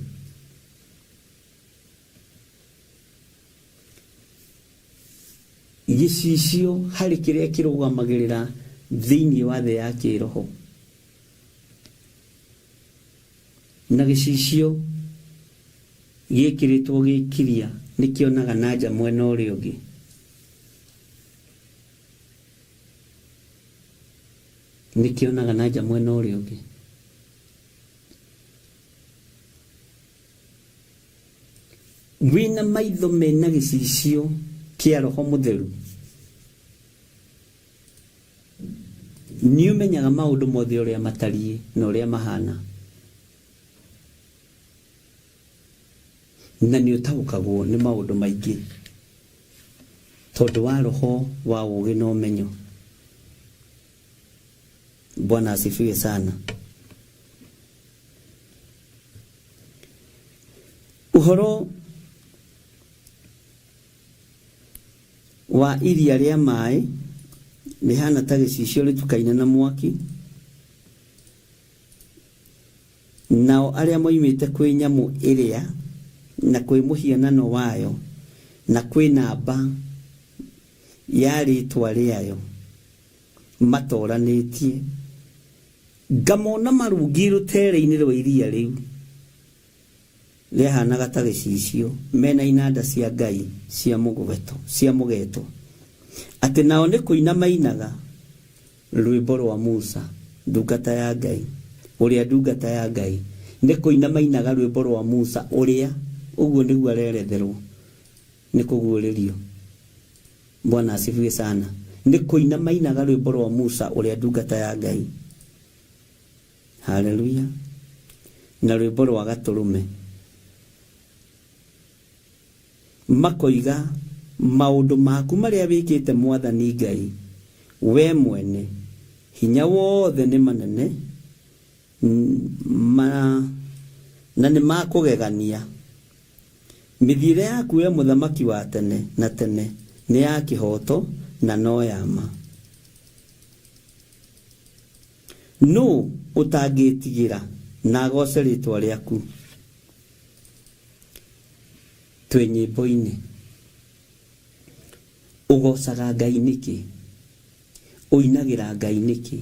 gĩcicio harĩ kĩrĩa kĩrũgamagĩrĩra thĩinĩ wa thĩ ya kĩroho, na gĩcicio gĩkĩrĩtwo gĩkiria nĩ kĩonaga na nja mwena ũrĩa ũngĩ. Nĩ kĩonaga na nja mwena ũrĩa ũngĩ. Wĩna maitho mena gĩcicio kĩa Roho Mũtheru, nĩ ũmenyaga maũndũ mothe ũrĩa matariĩ na ũrĩa mahana, na nĩ ũtaũkagwo nĩ maũndũ maingĩ tondũ wa roho wa ũũgĩ na ũmenyo. Bwana asifiwe sana. Ũhoro wa iria rĩa maĩ Rĩhana ta gĩcicio rĩtukaine na mwaki. Nao arĩa moimĩte kwĩ nyamũ ĩrĩa, na kwĩ mũhianano wayo, na kwĩ namba ya rĩĩtwa rĩayo matoranĩtie, ngamona marũngiĩ rũtere-inĩ rwa iria rĩu rĩahanaga ta gĩcicio, me na inanda cia Ngai cia mũgweto, cia mũgeto, atĩ nao nĩ kũina mainaga rwĩmbo rwa Musa ndungata ya Ngai, ũrĩa ndungata ya Ngai, nĩ kũina mainaga rwĩmbo rwa Musa ũrĩa, ũguo nĩguo areretherwo nĩ kũguũrĩrio. Bwana asifiwe sana. Nĩ kũina mainaga rwĩmbo rwa Musa ũrĩa ndungata ya Ngai. Haleluya. Na rwĩmbo rwa Gatũrũme. Makoiga, Maũndũ maku marĩa wĩkĩte Mwathani Ngai, wee mwene hinya wothe nĩ manene ma, na nĩ ma kũgegania. Mĩthiĩre yaku wee Mũthamaki wa tene na tene nĩ ya kĩhooto na no ya ma. Nũũ ũtangĩĩtigĩra na agooce rĩĩtwa rĩaku? Twĩ nyĩmbo-inĩ. Ũgoocaga Ngai nĩkĩ? Ũinagĩra Ngai nĩkĩ?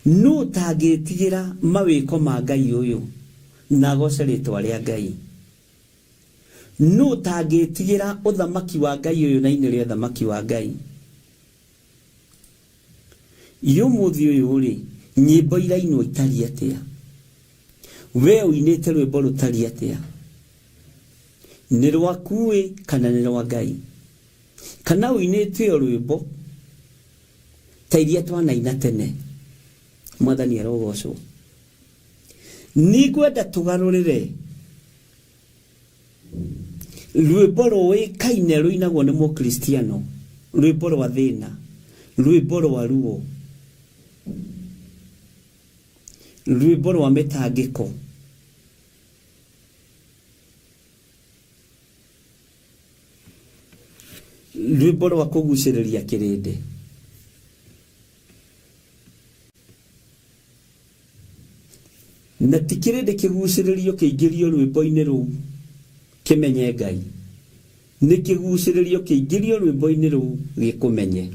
Nũ ũtangĩtigĩra mawĩko ma Ngai ũyũ na agoce rĩtwa rĩa Ngai? Nũ ũtangĩtigĩra ũthamaki wa Ngai ũyũ na ainĩre ũthamaki wa Ngai? Ĩ ũmũthĩ ũyũ-rĩ, nyĩmbo irainwo itariĩ atĩa? We ũinĩte rwĩmbo rũtariĩ atĩa? Nĩ rwaku-ĩ kana nĩ rwa Ngai? Kana ũinĩte o rwĩmbo ta iria twanaina tene? Mwathani arogocwo. Nĩngwenda tũgarũrĩre Rwĩmbo rũĩkaine rũinagwo nĩ Mũkristiano, rwĩmbo rwa thĩna, rwĩmbo rwa ruo, rwĩmbo rwa mĩtangĩko. Rwĩmbo rwa kũgucĩrĩria kĩrĩndĩ. Na ti kĩrĩndĩ kĩgucĩrĩrio kĩingĩrio rwĩmbo-inĩ rũu kĩmenye Ngai, nĩ kĩgucĩrĩrio kĩingĩrio rwĩmbo-inĩ rũu gĩkũmenye.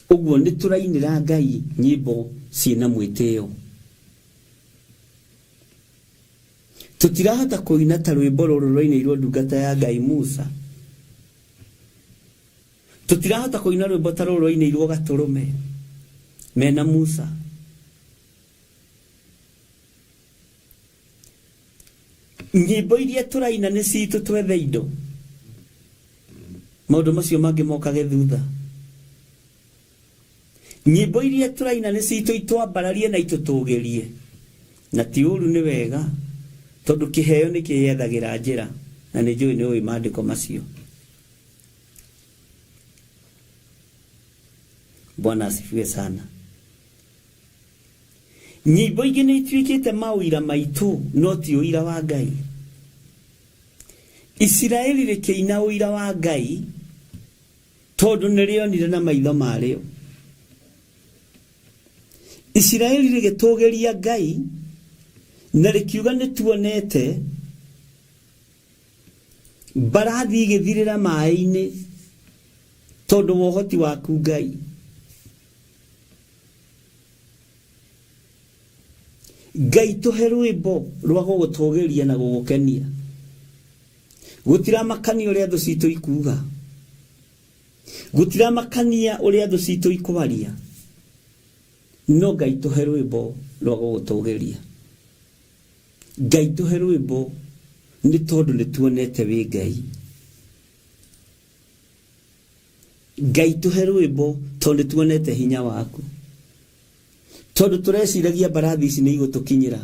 Ũguo nĩ tũrainĩra Ngai nyĩmbo ciĩna mwĩtĩo. Tũtirahota kũina ta rwĩmbo rũrũ rwainĩirwo ndungata ya Ngai Musa. Tũtirahota kũina rwĩmbo ta rũrũ rwainĩirwo Gatũrũme mena Musa. Nyĩmbo iria tũraina nĩ citũ twethe indo. Maũndũ macio mangĩ mokage thutha. Nyĩmbo iria tũraina nĩ citũ itwambararie na itũtũgĩrie. Na ti ũru nĩ wega tondũ kĩheo nĩ kĩyethagĩra njĩra na nĩ njũĩ nĩ ũĩ maandĩko macio. Bwana asifiwe sana. Nyĩmbo ingĩ nĩ ituĩkĩte maũira maitũ no ti ũira wa Ngai. Isiraeli rĩkĩina ũira wa Ngai tondũ nĩ rĩonire na maitho marĩo. Isiraeli rĩgĩtũgĩria Ngai na rĩkiuga nĩ tuonete Mbarathi igĩthirĩra maĩ-inĩ tondũ wa ũhoti waku Ngai. Ngai tũhe rwĩmbo rwa gũgũtũgĩria na gũgũkenia. Gũtiramakania ũrĩa thũ citũ ikuga. Gũtiramakania ũrĩa thũ citũ ikwaria. No Ngai tũhe rwĩmbo rwa gũgũtũgĩria. Ngai tũhe rwĩmbo nĩ tondũ nĩ tuonete wĩ Ngai. Ngai tũhe rwĩmbo tondũ nĩ tuonete hinya waku. Tondũ tũreciragia mbarathi ici nĩ igũtũkinyĩra.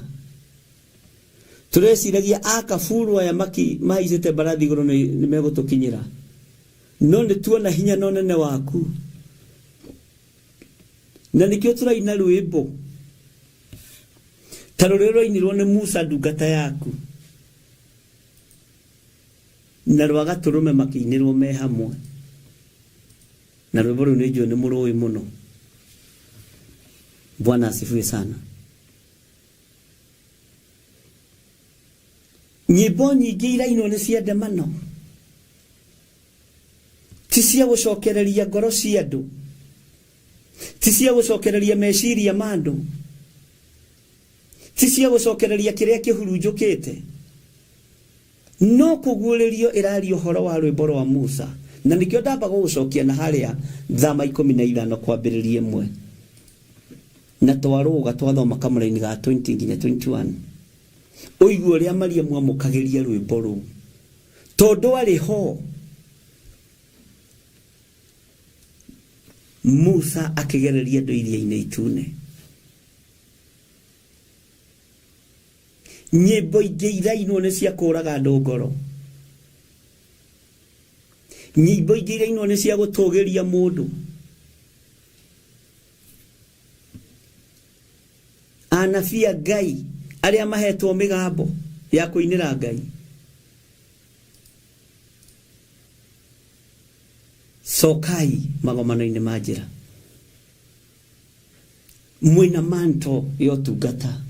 Tũreciragia akaburu aya maki mahaicĩte mbarathi igũrũ nĩ nĩ megũtũkinyĩra. No nĩ tuona hinya na ũnene waku. Na nĩkĩo tũraina rwĩmbo ta rũrĩa rwainirwo nĩ Musa ndungata yaku na rwa gatũrũme makĩinĩrwo me hamwe. Na rwĩmbo rũu nĩ njũĩ nĩ mũrũĩ mũno. Bwana asifiwe sana. Nyĩmbo nyingĩ irainwo nĩ cia ndemano, ti cia gũcokereria ngoro cia andũ, ti cia gũcokereria meciria ma andũ, ti cia gũcokereria kĩrĩa kĩhurunjũkĩte, no kũguũrĩrio ĩraria ũhoro wa rwĩmbo rwa Musa. Na nĩkĩo ndamba gũgũcokia na harĩa thama 15 kwambĩrĩria 1, na twarũga twathoma kamũraini ga 20 nginya 21, ũigue ũrĩa Mariamu amũkagĩria rwĩmbo rũu, tondũ arĩ ho Musa akĩgereria andũ iria-inĩ itune. Nyĩmbo ingĩ irainwo nĩ cia kũraga andũ ngoro, nyĩmbo ingĩ irainwo nĩ cia gũtũgĩria mũndũ. Anabii a Ngai arĩa mahetwo mĩgambo ya kũinĩra Ngai, cokai magomano-inĩ ma njĩra, mwĩna manto ya ũtungata,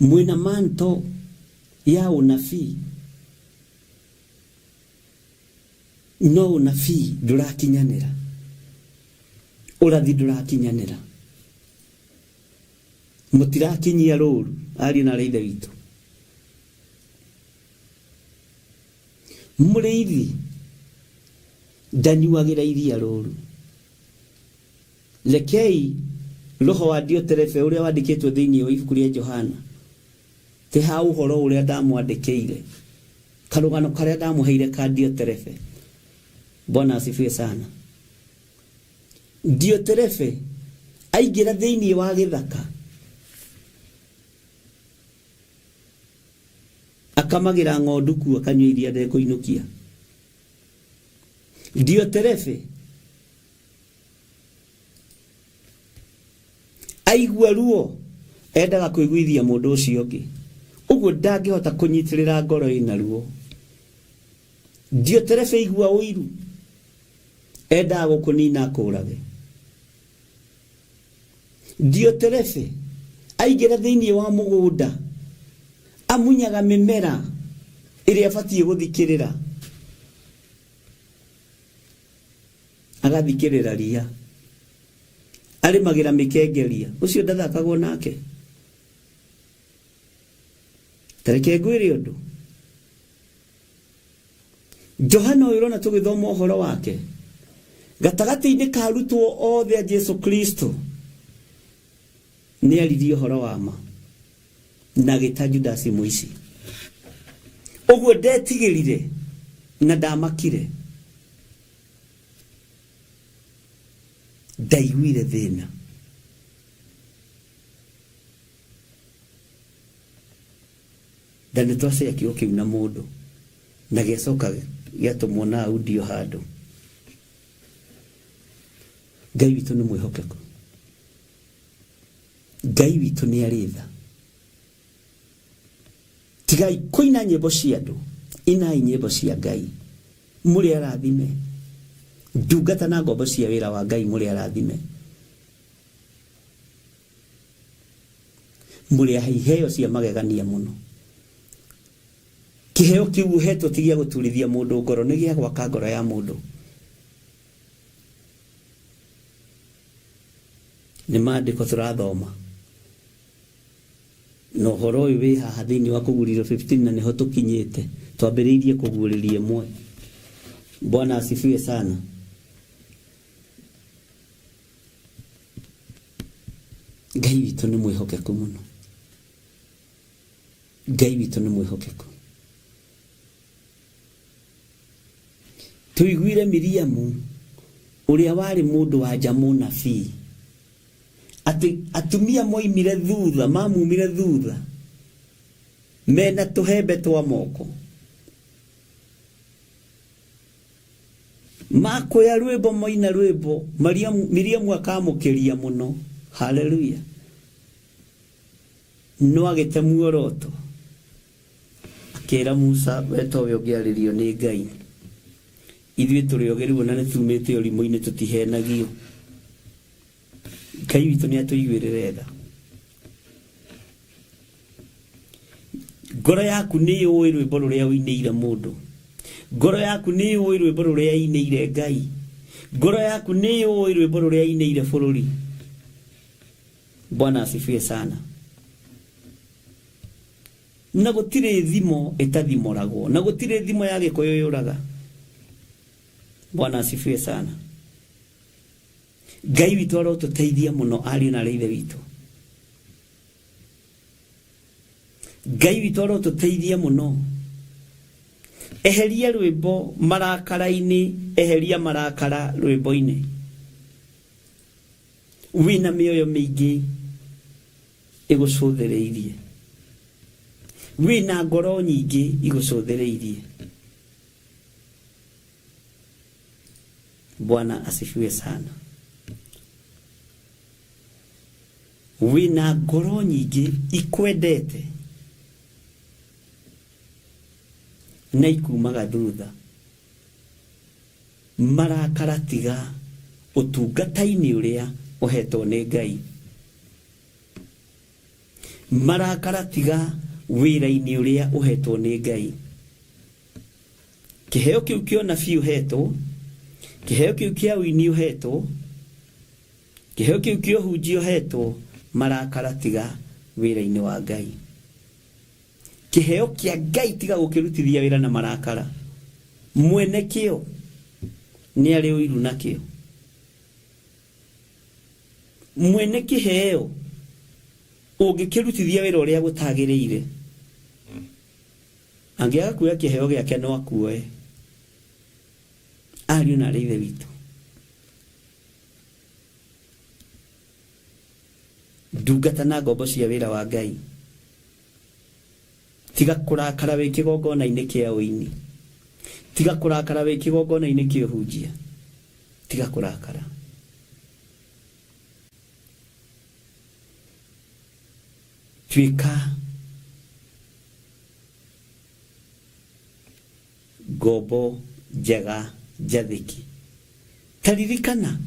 mwĩna manto ya ũnabii, no ũnabii ndũrakinyanĩra, ũrathi ndũrakinyanĩra, mũtirakinyia rũru ariũ na aarĩ a Ithe witũ. Mũrĩithi ndanyuagĩra iria rũru. Rekei roho wa Dioterefe ũrĩa wandĩkĩtwo thĩinĩ wa ibuku rĩa Johana, ti ha ũhoro ũrĩa ndamwandĩkĩire, karũgano karĩa ndamũheire ka Dioterefe. Bwana asifiwe sana. Dioterefe aingĩra thĩinĩ wa gĩthaka, akamagĩra ng'ondu kuo, akanyua iria ndekũinũkia. Dioterefe aigua ruo endaga kũiguithia mũndũ ũcio ũngĩ, ũguo ndangĩhota kũnyitĩrĩra ngoro ĩna ruo. Dioterefe aigua ũiru endaga gũkũnina akũrage. Dioterefe aingĩra thĩinĩ wa mũgũnda amunyaga mĩmera ĩrĩa abatiĩ gũthikĩrĩra, agathikĩrĩra ria, arĩmagĩra mĩkengeria, ũcio ndathakagwo nake. Tareke ngwĩre ũndũ, Johana ũyũ ũrona tũgĩthoma ũhoro wake gatagatĩ-inĩ ka arutwo othe a Jesu Kristo, nĩ aririe ũhoro wa ma na agĩta Judasi mũici. Ũguo ndetigĩrire na ndamakire, ndaiguire thĩna. Na nĩ twacea kiugo kĩu na mũndũ, na gĩacoka gĩatũmwo na audio handũ. Ngai witũ nĩ mwĩhokeku, Ngai witũ nĩ arĩ tha. Tigai kũina nyĩmbo cia andũ, inai nyĩmbo cia Ngai. Mũrĩ arathime, ndungata na ngombo cia wĩra wa Ngai, mũrĩ arathime, mũrĩ ahe iheo cia magegania mũno. Kĩheo kĩu ũhetwo ti gĩa gũturithia mũndũ ngoro, nĩ gĩa gwaka ngoro ya mũndũ. Nĩ maandĩko tũrathoma na ũhoro ũyũ wĩ haha thĩinĩ wa kũguũrĩrio 15, na nĩho tũkinyĩte, twambĩrĩirie kũguũrĩria 1. Bwana asifiwe sana. Ngai witũ nĩ mwĩhokeku mũno, Ngai witũ nĩ mwĩhokeku. Tũiguire Miriamu ũrĩa warĩ mũndũ wa nja mũnabii, atĩ atumia moimire thutha, mamumire thutha mena tũhembe twa moko, makoya rwĩmbo, moina rwĩmbo, Miriamu akamũkĩria mũno. Haleluya. No agĩte muoroto, akĩra Musa, we towe ũngĩarĩrio nĩ Ngai. Ithuĩ tũrĩ ogĩ rĩu ona nĩ tumĩte ũrimũ-inĩ, tũtihenagio. Ngai witũ nĩ atũiguĩrĩre tha. Ngoro yaku nĩ yũĩ rwĩmbo rũrĩa ũinĩire mũndũ. Ngoro yaku nĩ yũĩ rwĩmbo rũrĩa ĩinĩire Ngai. Ngoro yaku nĩ yũĩ rwĩmbo rũrĩa ĩinĩire bũrũri. Bwana asifiwe sana. Na gũtirĩ thimo ĩtathimoragwo, na gũtirĩ thimo ya Gĩkũyũ yũraga. Bwana asifiwe sana. Ngai witũ arotũteithia mũno ariũ na arĩ ithe witũ. Ngai witũ arotũteithia mũno. Eheria rwĩmbo marakara-inĩ, eheria marakara rwĩmbo-inĩ. Wĩna mĩoyo mĩingĩ ĩgũcũthĩrĩirie, wĩna ngoro nyingĩ igũcũthĩrĩirie. Bwana asifiwe sana. Wĩna ngoro nyingĩ ikwendete na ikumaga thutha. Marakara tiga ũtungata-inĩ ũrĩa ũhetwo nĩ Ngai. Marakara tiga wĩra-inĩ ũrĩa ũhetwo nĩ Ngai. Kĩheo kĩu kĩa ũnabii ũhetwo, kĩheo kĩu kĩa ũini ũhetwo, kĩheo kĩu kĩa ũhunjia ũhetwo, marakara tiga wĩra-inĩ wa Ngai. Kĩheo kĩa Ngai tiga gũkĩrutithia wĩra na marakara. Mwene kĩo nĩ arĩ ũiru nakĩo. Mwene kĩheo ũngĩkĩrutithia wĩra ũrĩa gũtagĩrĩire, angĩaga kuoya kĩheo gĩake no akuoe. Ariũ na arĩ ithe witũ, ndungata na ngombo cia wĩra wa Ngai, tiga kũrakara wĩ kĩgongona-inĩ kĩa ũini, tiga kũrakara wĩ kĩgongona-inĩ kĩa ũhunjia, tiga kũrakara. Tuĩka ngombo njega njathĩki. Ta ririkana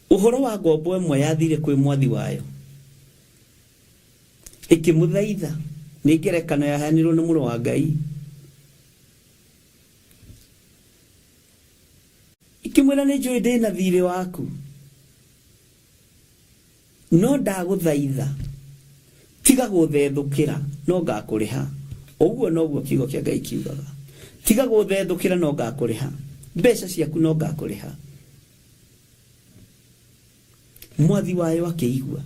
ũhoro wa ngombo ĩmwe yathire kwĩ mwathi wayo ĩkĩmũthaitha. Nĩ ngerekano yaheanirwo nĩ mũrũ wa Ngai. Ĩkĩmwĩra, nĩ njũĩ ndĩ na thiirĩ waku, no ndagũthaitha tiga gũthethũkĩra, no ngakũrĩha. Ũguo noguo kiugo kĩa Ngai kiugaga, tiga gũthethũkĩra, no ngakũrĩha mbeca ciaku, no ngakũrĩha. Mwathi wayo akĩigua,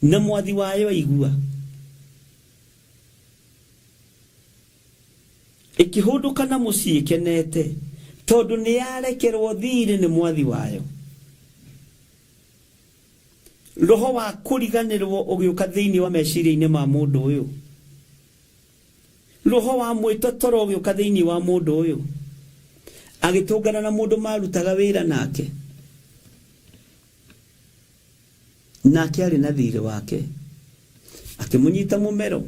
na mwathi wayo aigua, ĩkĩhũndũka na mũciĩ ĩkenete, tondũ nĩ yarekerwo thiirĩ nĩ mwathi wayo. Roho wa kũriganĩrwo ũgĩũka thĩinĩ wa meciria-inĩ ma mũndũ ũyũ. Roho wa mwĩtotoro ũgĩũka thĩinĩ wa mũndũ ũyũ. Agĩtũngana na mũndũ marutaga wĩra nake. Nake arĩ na thiirĩ wake. Akĩmũnyita mũmero.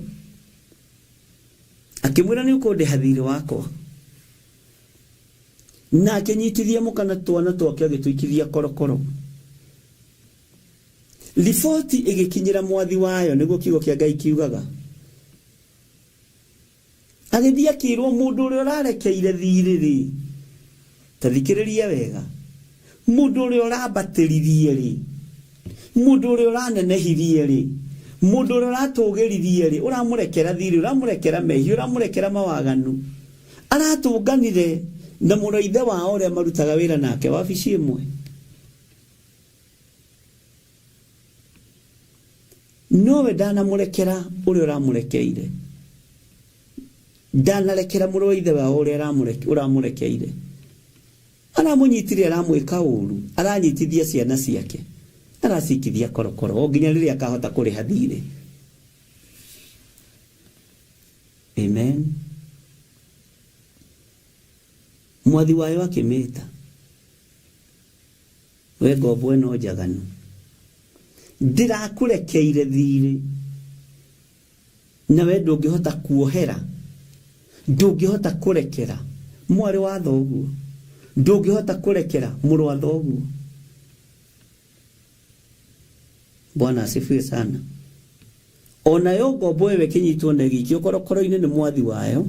Akĩmwĩra, nĩ ũkũndĩha thiirĩ wakwa. Na akĩnyitithia mũka na twana twake agĩtũikithia korokoro. Riboti ĩgĩkinyĩra mwathi wayo, nĩguo kiugo kĩa Ngai kiugaga. Agĩthiĩ akĩrwo, mũndũ ũrĩa ũrarekeire thiirĩ rĩ, ta thikĩrĩria wega, mũndũ ũrĩa ũrambatĩririe rĩ, mũndũ ũrĩa ũranenehirie rĩ, mũndũ ũrĩa ũratũgĩririe rĩ, ũramũrekera thiirĩ, ũramũrekera mehia, ũramũrekera mawaganu, aratũnganire na mũrũ wa ithe wao ũrĩa marutaga wĩra nake wabici ĩmwe. Nowe ndanamũrekera ũrĩa ũramũrekeire, ndanarekera mũrũ wa ithe wao ũrĩa ũramũrekeire. Aramũnyitire, aramwĩka ũru, aranyitithia ciana ciake, aracikithia korokoro o nginya rĩrĩa akahota kũrĩha thiirĩ. Amen. Mwathi wayo akĩmĩta, we ngombo ĩno njaganu, ndĩrakũrekeire thiirĩ. Na we ndũngĩhota kuohera, ndũngĩhota kũrekera mwarĩ wa thoguo, ndũngĩhota kũrekera mũrũ wa thoguo. Bwana asifiwe sana. Onayo ngombo ĩyo ĩkĩnyitwo na ĩgĩikio korokoro-inĩ nĩ mwathi wayo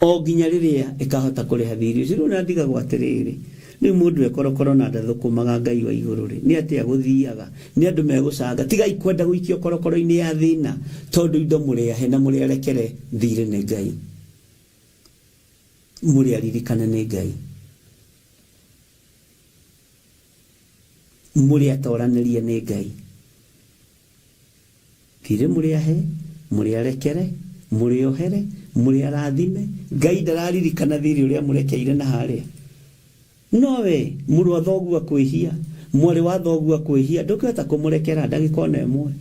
o nginya rĩrĩa ĩkahota kũrĩha thiirĩ ũcio. Rĩu na ndigagwo atĩrĩrĩ, rĩu mũndũ e korokoro na ndathũkũmaga Ngai wa igũrũ rĩ, nĩ atĩa gũthiaga? Nĩ andũ megũcanga. Tigai kwenda gũikio korokoro-inĩ ya thĩna tondũ indo mũrĩ ahe na mũrĩ arekere thiirĩ nĩ Ngai. Mũrĩ aririkane nĩ Ngai. Mũrĩ atoranĩrie nĩ Ngai. Thiirĩ mũrĩ ahe, mũrĩ arekere, mũrĩ ohere, mũrĩ arathime. Ngai ndararirikana thiirĩ ũrĩa mũrekeire na harĩa. No we, mũrũ wa thoguo akwĩhia, mwarĩ wa thoguo akwĩhia, ndũngĩhota kũmũrekera ndagĩka ona ĩmwe.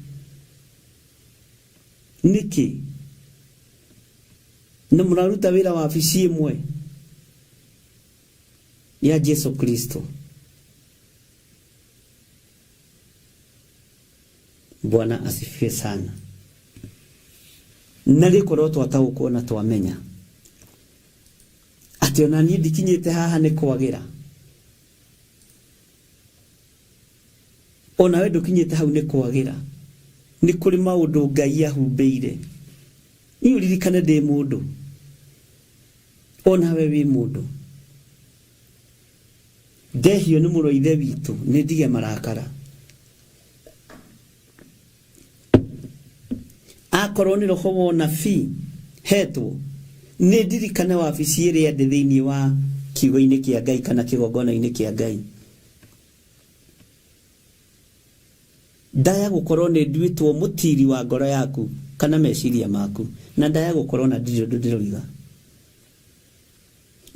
Nĩkĩ? Na mũraruta wĩra wabici ĩmwe ya Jesu Kristo. Bwana asifiwe sana. Na gĩkorwo twataũkwo na twamenya atĩ ona niĩ ndikinyĩte haha nĩ kwagĩra, onawe ndũkinyĩte hau nĩ kwagĩra, nĩ kũrĩ maũndũ Ngai ahumbĩire. Niĩ ũririkane ndĩ mũndũ, onawe wĩ mũndũ. Ndehio nĩ mũrũ wa ithe witũ nĩ ndige marakara. Akorwo nĩ roho wa ũnabii hetwo, nĩ ndirikane wabici ĩrĩa ndĩ thĩinĩ wa kiugo-inĩ kĩa Ngai kana kĩgongona-inĩ kĩa Ngai. Ndaya gũkorwo nĩ nduĩtwo mũtiri wa ngoro yaku kana meciria maku, na ndaya gũkorwo na ndirĩ ũndũ ndĩroiga.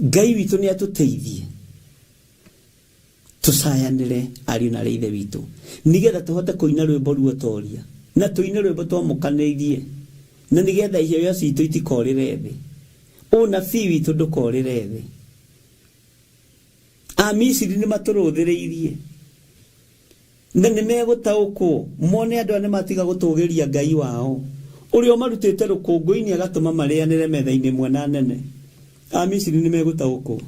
Ngai witũ nĩ atũteithie tũcayanĩre ariũ na arĩ ithe witũ nĩgetha tũhote kũina rwĩmbo ruotoria na tũine rwĩmbo twamũkanĩirie na nĩgetha iheo citũ itikorĩre thĩ, ũnabii witũ ndũkorĩre thĩ. Amisiri nĩ matũrũthĩrĩirie na nĩ megũtaũkwo mone andũ aya nĩ matiga gũtũgĩria Ngai wao ũrĩa ũmarutĩte rũkũngũ-inĩ agatũma marĩanĩre metha-inĩ ĩmwe na nene. Amisiri nĩ megũtaũkwo.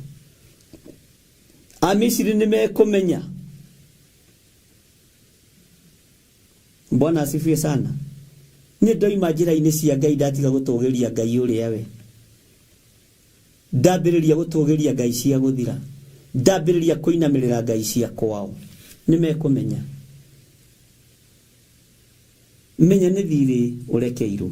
Amisiri nĩ mekũmenya. Bwana asifiwe sana. Nĩ ndoima njĩra-inĩ cia Ngai ndatiga gũtũgĩria Ngai ũrĩa we. Ndambĩrĩria gũtũgĩria ngai cia gũthira, ndambĩrĩria kũinamĩrĩra ngai cia kwao, nĩ mekũmenya. Menya nĩ thiirĩ ũrekeirwo.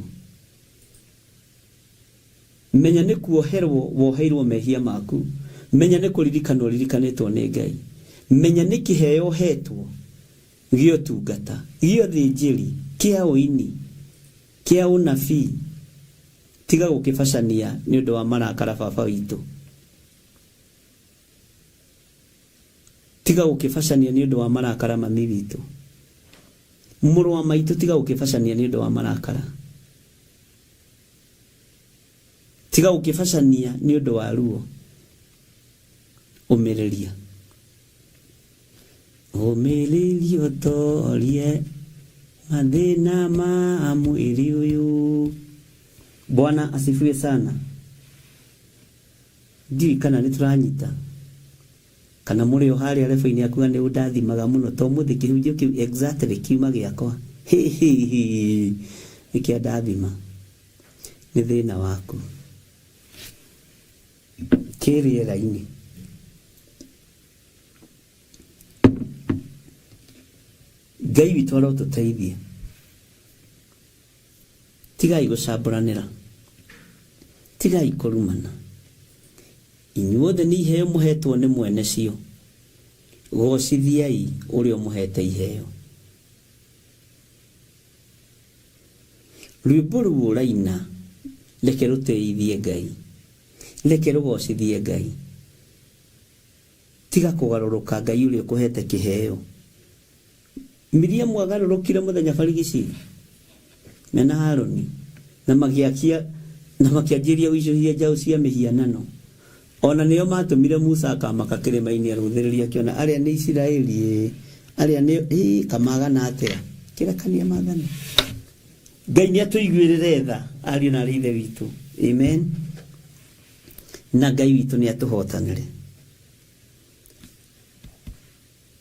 Menya nĩ kuoherwo woheirwo mehia maku. Menya nĩ kũririkanwo ũririkanĩtwo nĩ Ngai. Menya nĩ kĩheo ũhetwo gĩa ũtungata, gĩa ũthĩnjĩri, kĩa ũini, kĩa ũnabii. Tiga gũkĩbacania nĩ ũndũ wa marakara baba witũ. Tiga gũkĩbacania nĩ ũndũ wa marakara mami witũ. Mũrũ wa maitũ tiga gũkĩbacania nĩ ũndũ wa marakara. Tiga gũkĩbacania nĩ ũndũ wa ruo. Ũmĩrĩria. Ũmĩrĩria ũtorie mathĩna ma mwĩrĩ ũyũ. Bwana asifiwe sana. Ndiũĩ kana nĩ tũranyita kana mũrĩ o harĩa rebo-inĩ akuga nĩ ũndathimaga mũno to mũthĩ kĩhunjio kĩu exactly kiuma gĩakwa hihihi nĩkĩo ndathima nĩ thĩna waku kĩ rĩera-inĩ. Ngai witũ arotũteithia. Tigai gũcambũranĩra, tigai kũrumana. Inyuothe nĩ iheo mũhetwo nĩ mwene cio, goocithiai ũrĩa ũmũhete iheo. Rwĩmbo rũu ũraina reke rũtĩithie Ngai, reke rũgoocithie Ngai. Tiga kũgarũrũka Ngai ũrĩa ũkũhete kĩheo. Miriamu agarũrũkire mũthenya barigici mena Harũni na magĩakia na makĩanjĩrĩria gũicũhia njaũ cia mĩhianano. O na nĩo maatũmire Musa akamaka kĩrĩma-inĩ arũthĩrĩrie akĩona arĩa nĩ Isiraeli ĩĩ, arĩa nĩ ĩĩ kamagana atĩa. Kĩrekania maathani. Ngai nĩ atũiguĩrĩre tha ariũ na arĩ ithe witũ. Amen. Na Ngai witũ nĩ atũhotanĩre.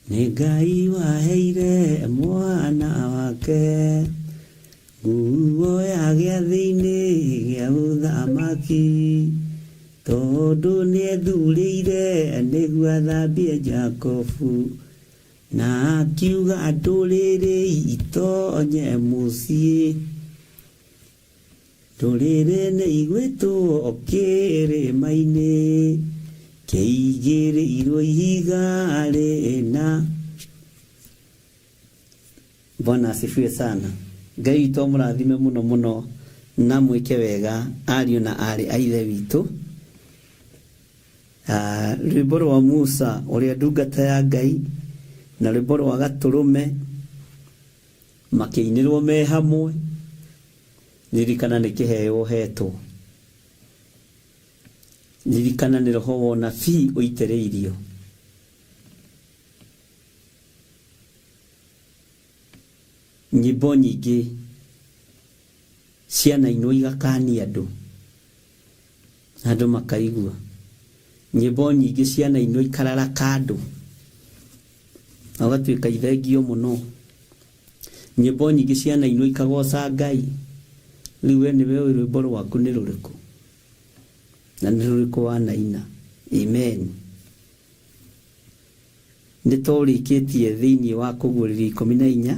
Nĩ Ngai waheire mwana wake nguo ya gĩathĩ-inĩ gĩa ũthamaki, tondũ nĩethurĩire nĩguo athambie Jakobu, na akiuga ndũrĩrĩ itonye mũciĩ. Ndũrĩrĩ nĩ igwĩtwo kĩrĩma-inĩ kĩigĩrĩirwo ihiga rĩna. Bwana asifiwe sana. Ngai witũ amũrathime mũno mũno na mwĩke wega ariũ na aarĩ a ithe witũ. Ah, rwĩmbo rwa Musa ũrĩa ndungata ya Ngai na rwĩmbo rwa Gatũrũme makĩinĩrwo me hamwe. Ririkana nĩ kĩheo ũhetwo. Ririkana nĩ roho wa ũnabii ũitĩrĩirio. Nyĩmbo nyingĩ cianainwo igakania andũ na andũ makaigua. Nyĩmbo nyingĩ cianainwo ikararaka andũ na ũgatuĩka ithengio mũno. Nyĩmbo nyingĩ cianainwo ikagoca Ngai. Rĩu we nĩwe ũĩ rwĩmbo rwaku nĩ rũrĩkũ na nĩ rũrĩkũ wanaina. Amen. Nĩ tũrĩkĩtie thĩinĩ wa kũguũrĩrio 14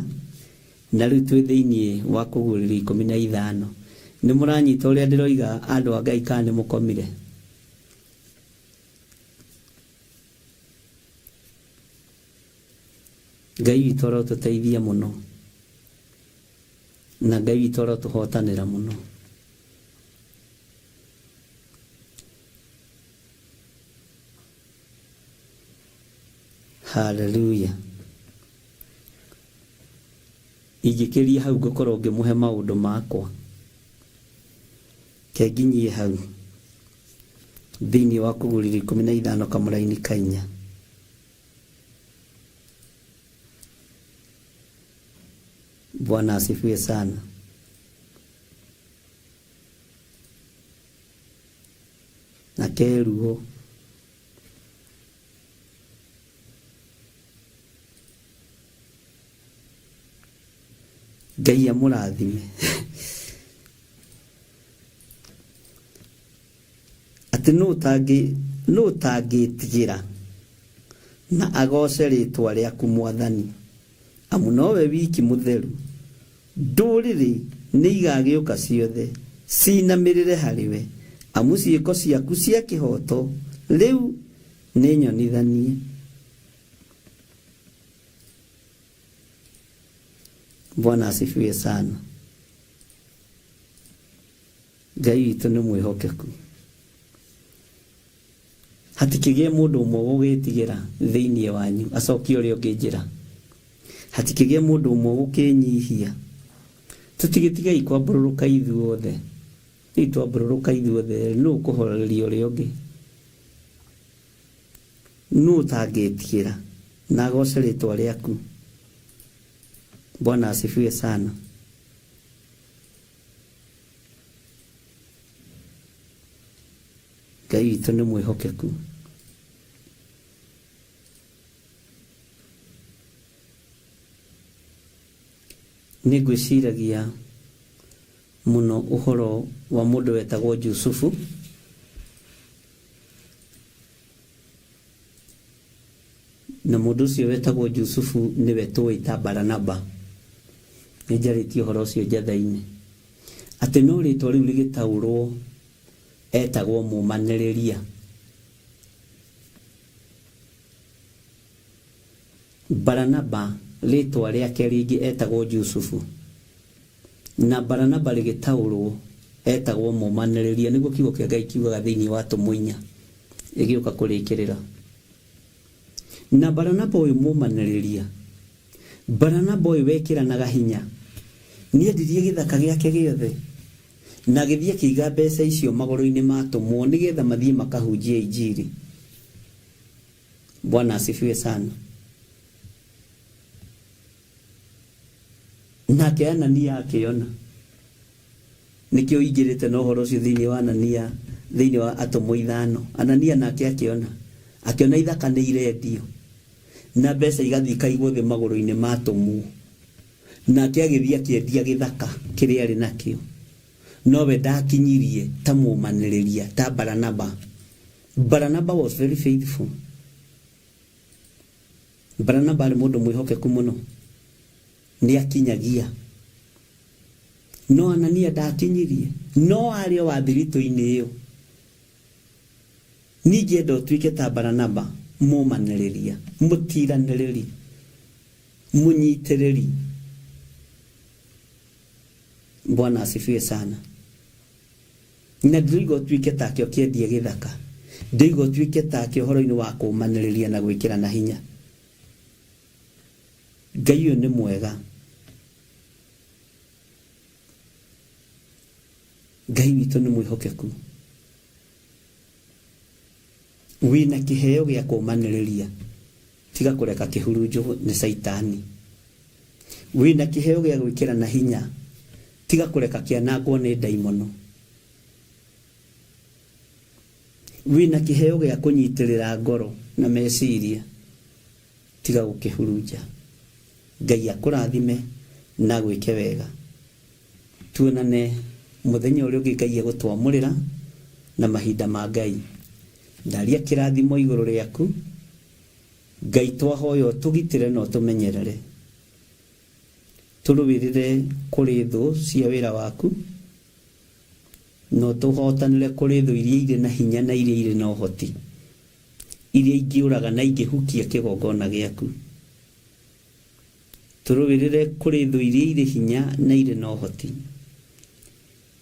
na rĩu twĩ thĩinĩ wa kũguũrĩrio 15. Nĩ mũranyita ũrĩa ndĩroiga andũ a Ngai kana nĩ mũkomire? Ngai witũ arotũteithia mũno na Ngai witũ arotũhotanĩra mũno. Haleluya. Ingĩkĩria hau ngũkorwo ngĩmũhe maũndũ makwa. Ke nginyie hau thĩinĩ wa kũguũrĩrio 15 kamũraini ka inya. Bwana asifiwe sana. Na keruo Ngai amũrathime. Atĩ nũ ũtangĩ nũ ũtangĩtigĩra na agoce rĩtwa rĩaku Mwathani, amu nowe wiki mũtheru. Ndũrĩrĩ nĩigagĩũka ciothe cinamĩrĩre harĩwe, amu ciĩko ciaku cia kĩhooto rĩu nĩ nyonithanie. Bwana asifiwe sana. Ngai witũ nĩ mwĩhokeku. Hatikĩgĩe mũndũ ũmwe ũgũgĩtigĩra thĩinĩ wanyu acokie ũrĩa ũngĩ njĩra. Hatikĩgĩe mũndũ ũmwe ũgũkĩnyihia. Tũtigĩtigei kwambũrũrũka ithuothe. Rĩu twambũrũrũka ithuothe nũ ũkũhoreria ũrĩa ũngĩ? Nũ ũtangĩtigĩra na agoce rĩtwa rĩaku? Bwana asifiwe sana. Ngai witũ nĩ mwĩhokeku. Nĩ ngwĩciragia mũno ũhoro wa mũndũ wetagwo Jusufu. Na mũndũ ũcio wetagwo Jusufu nĩwe tũĩ ta Baranaba. Nĩ njarĩtie ũhoro ũcio njatha-inĩ. Atĩ no rĩtwa rĩu rĩgĩtaũrwo etagwo mũmanĩrĩria. Baranaba rĩtwa rĩake rĩngĩ etagwo Jusufu. Na Baranaba rĩgĩtaũrwo etagwo mũmanĩrĩria, nĩguo kiugo kĩa Ngai kiugaga thĩinĩ wa Atũmwo inya ĩgĩũka kũrĩkĩrĩra. Na Baranaba ũyũ mũmanĩrĩria, Baranaba ũyũ wekĩranaga hinya, nĩendirie gĩthaka gĩake gĩothe na agĩthiĩ akĩiga mbeca icio magũrũ-inĩ ma atũmwo nĩgetha mathiĩ makahunjie injiri. Bwana asifiwe sana. Nake Anania akĩona. Nĩkĩo ingĩrĩte na ũhoro ũcio thĩinĩ wa Anania, thĩinĩ wa atũmwo 5. Anania nake akĩona ithaka nĩ irendio na mbeca igathiĩ ikaigwo thĩ magũrũ-inĩ ma atũmwo. Nake agĩthiĩ akĩendia gĩthaka kĩrĩa arĩ nakĩo, nowe ndakinyirie ta mũmanĩrĩria ta Baranaba. Baranaba was very faithful. Baranaba arĩ mũndũ mwĩhokeku mũno, nĩ akinyagia. No Anania ndakinyirie, no arĩ o wa thiritũ-inĩ ĩyo. Ningĩenda ũtuĩke ta Baranaba, mũmanĩrĩria, mũtiranĩrĩri, mũnyitĩrĩri. Bwana asifiwe sana. Na ndĩroiga ũtuĩke take ũkĩendia gĩthaka, ndĩroiga ũtuĩke take ũhoro-inĩ wa kũmanĩrĩria na gwĩkĩra na hinya. Ngai ũyũ nĩ mwega. Ngai witũ nĩ mwĩhokeku. Wĩna kĩheo gĩa kũmanĩrĩria, tiga kũreka kĩhurunjwo nĩ Caitani. Wĩna kĩheo gĩa gwĩkĩra na hinya, tiga kũreka kĩanangwo nĩ ndaimono. Wĩna kĩheo gĩa kũnyitĩrĩra ngoro na meciria, tiga gũkĩhurunja. Ngai akũrathime na gwĩke wega. Tuonane mũthenya ũrĩa ũngĩ Ngai egũtwamũrĩra na mahinda ma Ngai. Ndaria kĩrathimo igũrũ rĩaku. Ngai twahoya ũtũgitĩre na ũtũmenyerere, tũrũĩrĩre kũrĩ thũ cia wĩra waku, na ũtũhotanĩre kũrĩ thũ iria irĩ na hinya na iria irĩ na ũhoti, iria ingĩũraga na ingĩhukia kĩgongona gĩaku. Tũrũĩrĩre kũrĩ thũ iria irĩ hinya na irĩ na ũhoti,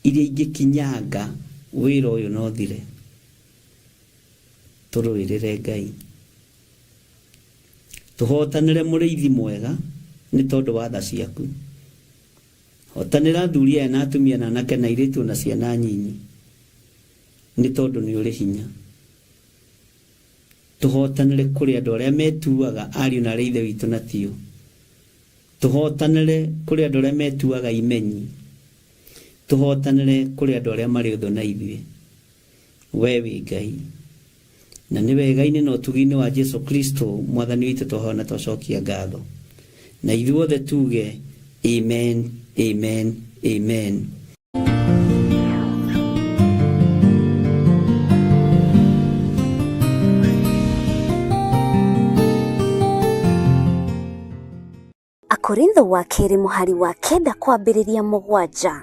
iria ingĩkinyanga wĩra ũyũ na ũthire. Tũrũĩrĩre Ngai, tũhotanĩre mũrĩithi mwega nĩ tondũ wa tha ciaku. Hotanĩra athuri aya na atumia na anake na airĩtu na ciana nyinyi, nĩ tondũ nĩ ũrĩ hinya. Tũhotanĩre kũrĩ andũ arĩa metuaga ariũ na arĩa ithe witũ na tio. Tũhotanĩre kũrĩ andũ arĩa metuaga imenyi. Tũhotanĩre kũrĩ andũ arĩa marĩ ũthũ na ithuĩ. We wĩ Ngai, na nĩ wega-inĩ na ũtugi-inĩ wa Jesu Kristo mwathani witũ twahoya na twacokia ngatho. Na ithuothe tuge amen, amen, amen. Akorintho wa kerĩ mũhari wa 9 kwambĩrĩria 7.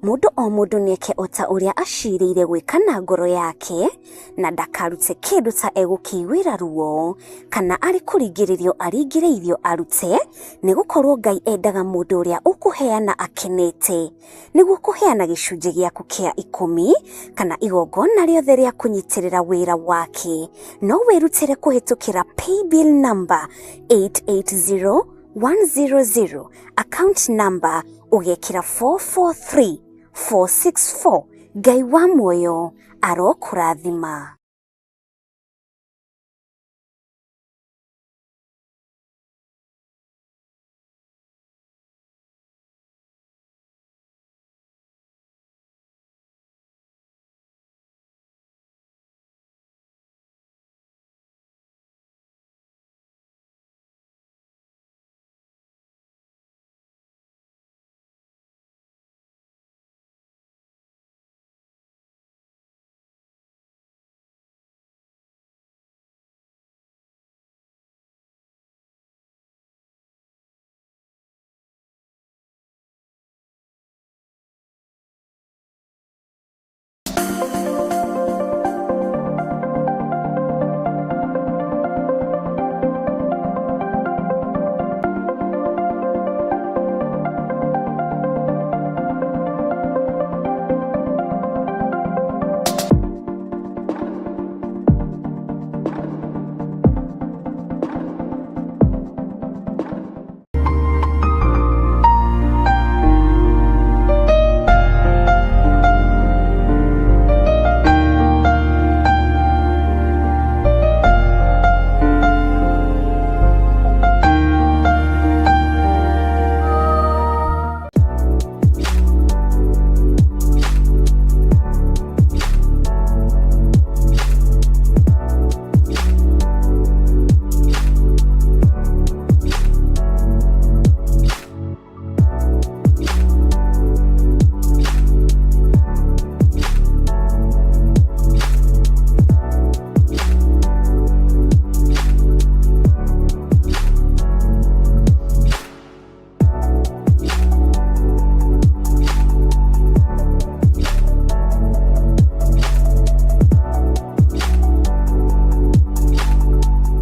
Mũndũ o mũndũ nĩeke o ta ũrĩa acirĩire gwĩka na ngoro yake, na ndakarute kĩndũ ta egũkĩiguĩra ruo, kana arĩ kũringĩrĩrio aringĩrĩirio arute, nĩgũkorwo Ngai endaga mũndũ ũrĩa ũkũheana akenete. Nĩguo kũheana gĩcunjĩ gĩaku kĩa 10 kana igongona rĩothe rĩa kũnyitĩrĩra wĩra wake, no wĩrutĩre kũhĩtũkĩra paybill number 880100, account number ũgekĩra 443464. Ngai wa muoyo arokũrathima.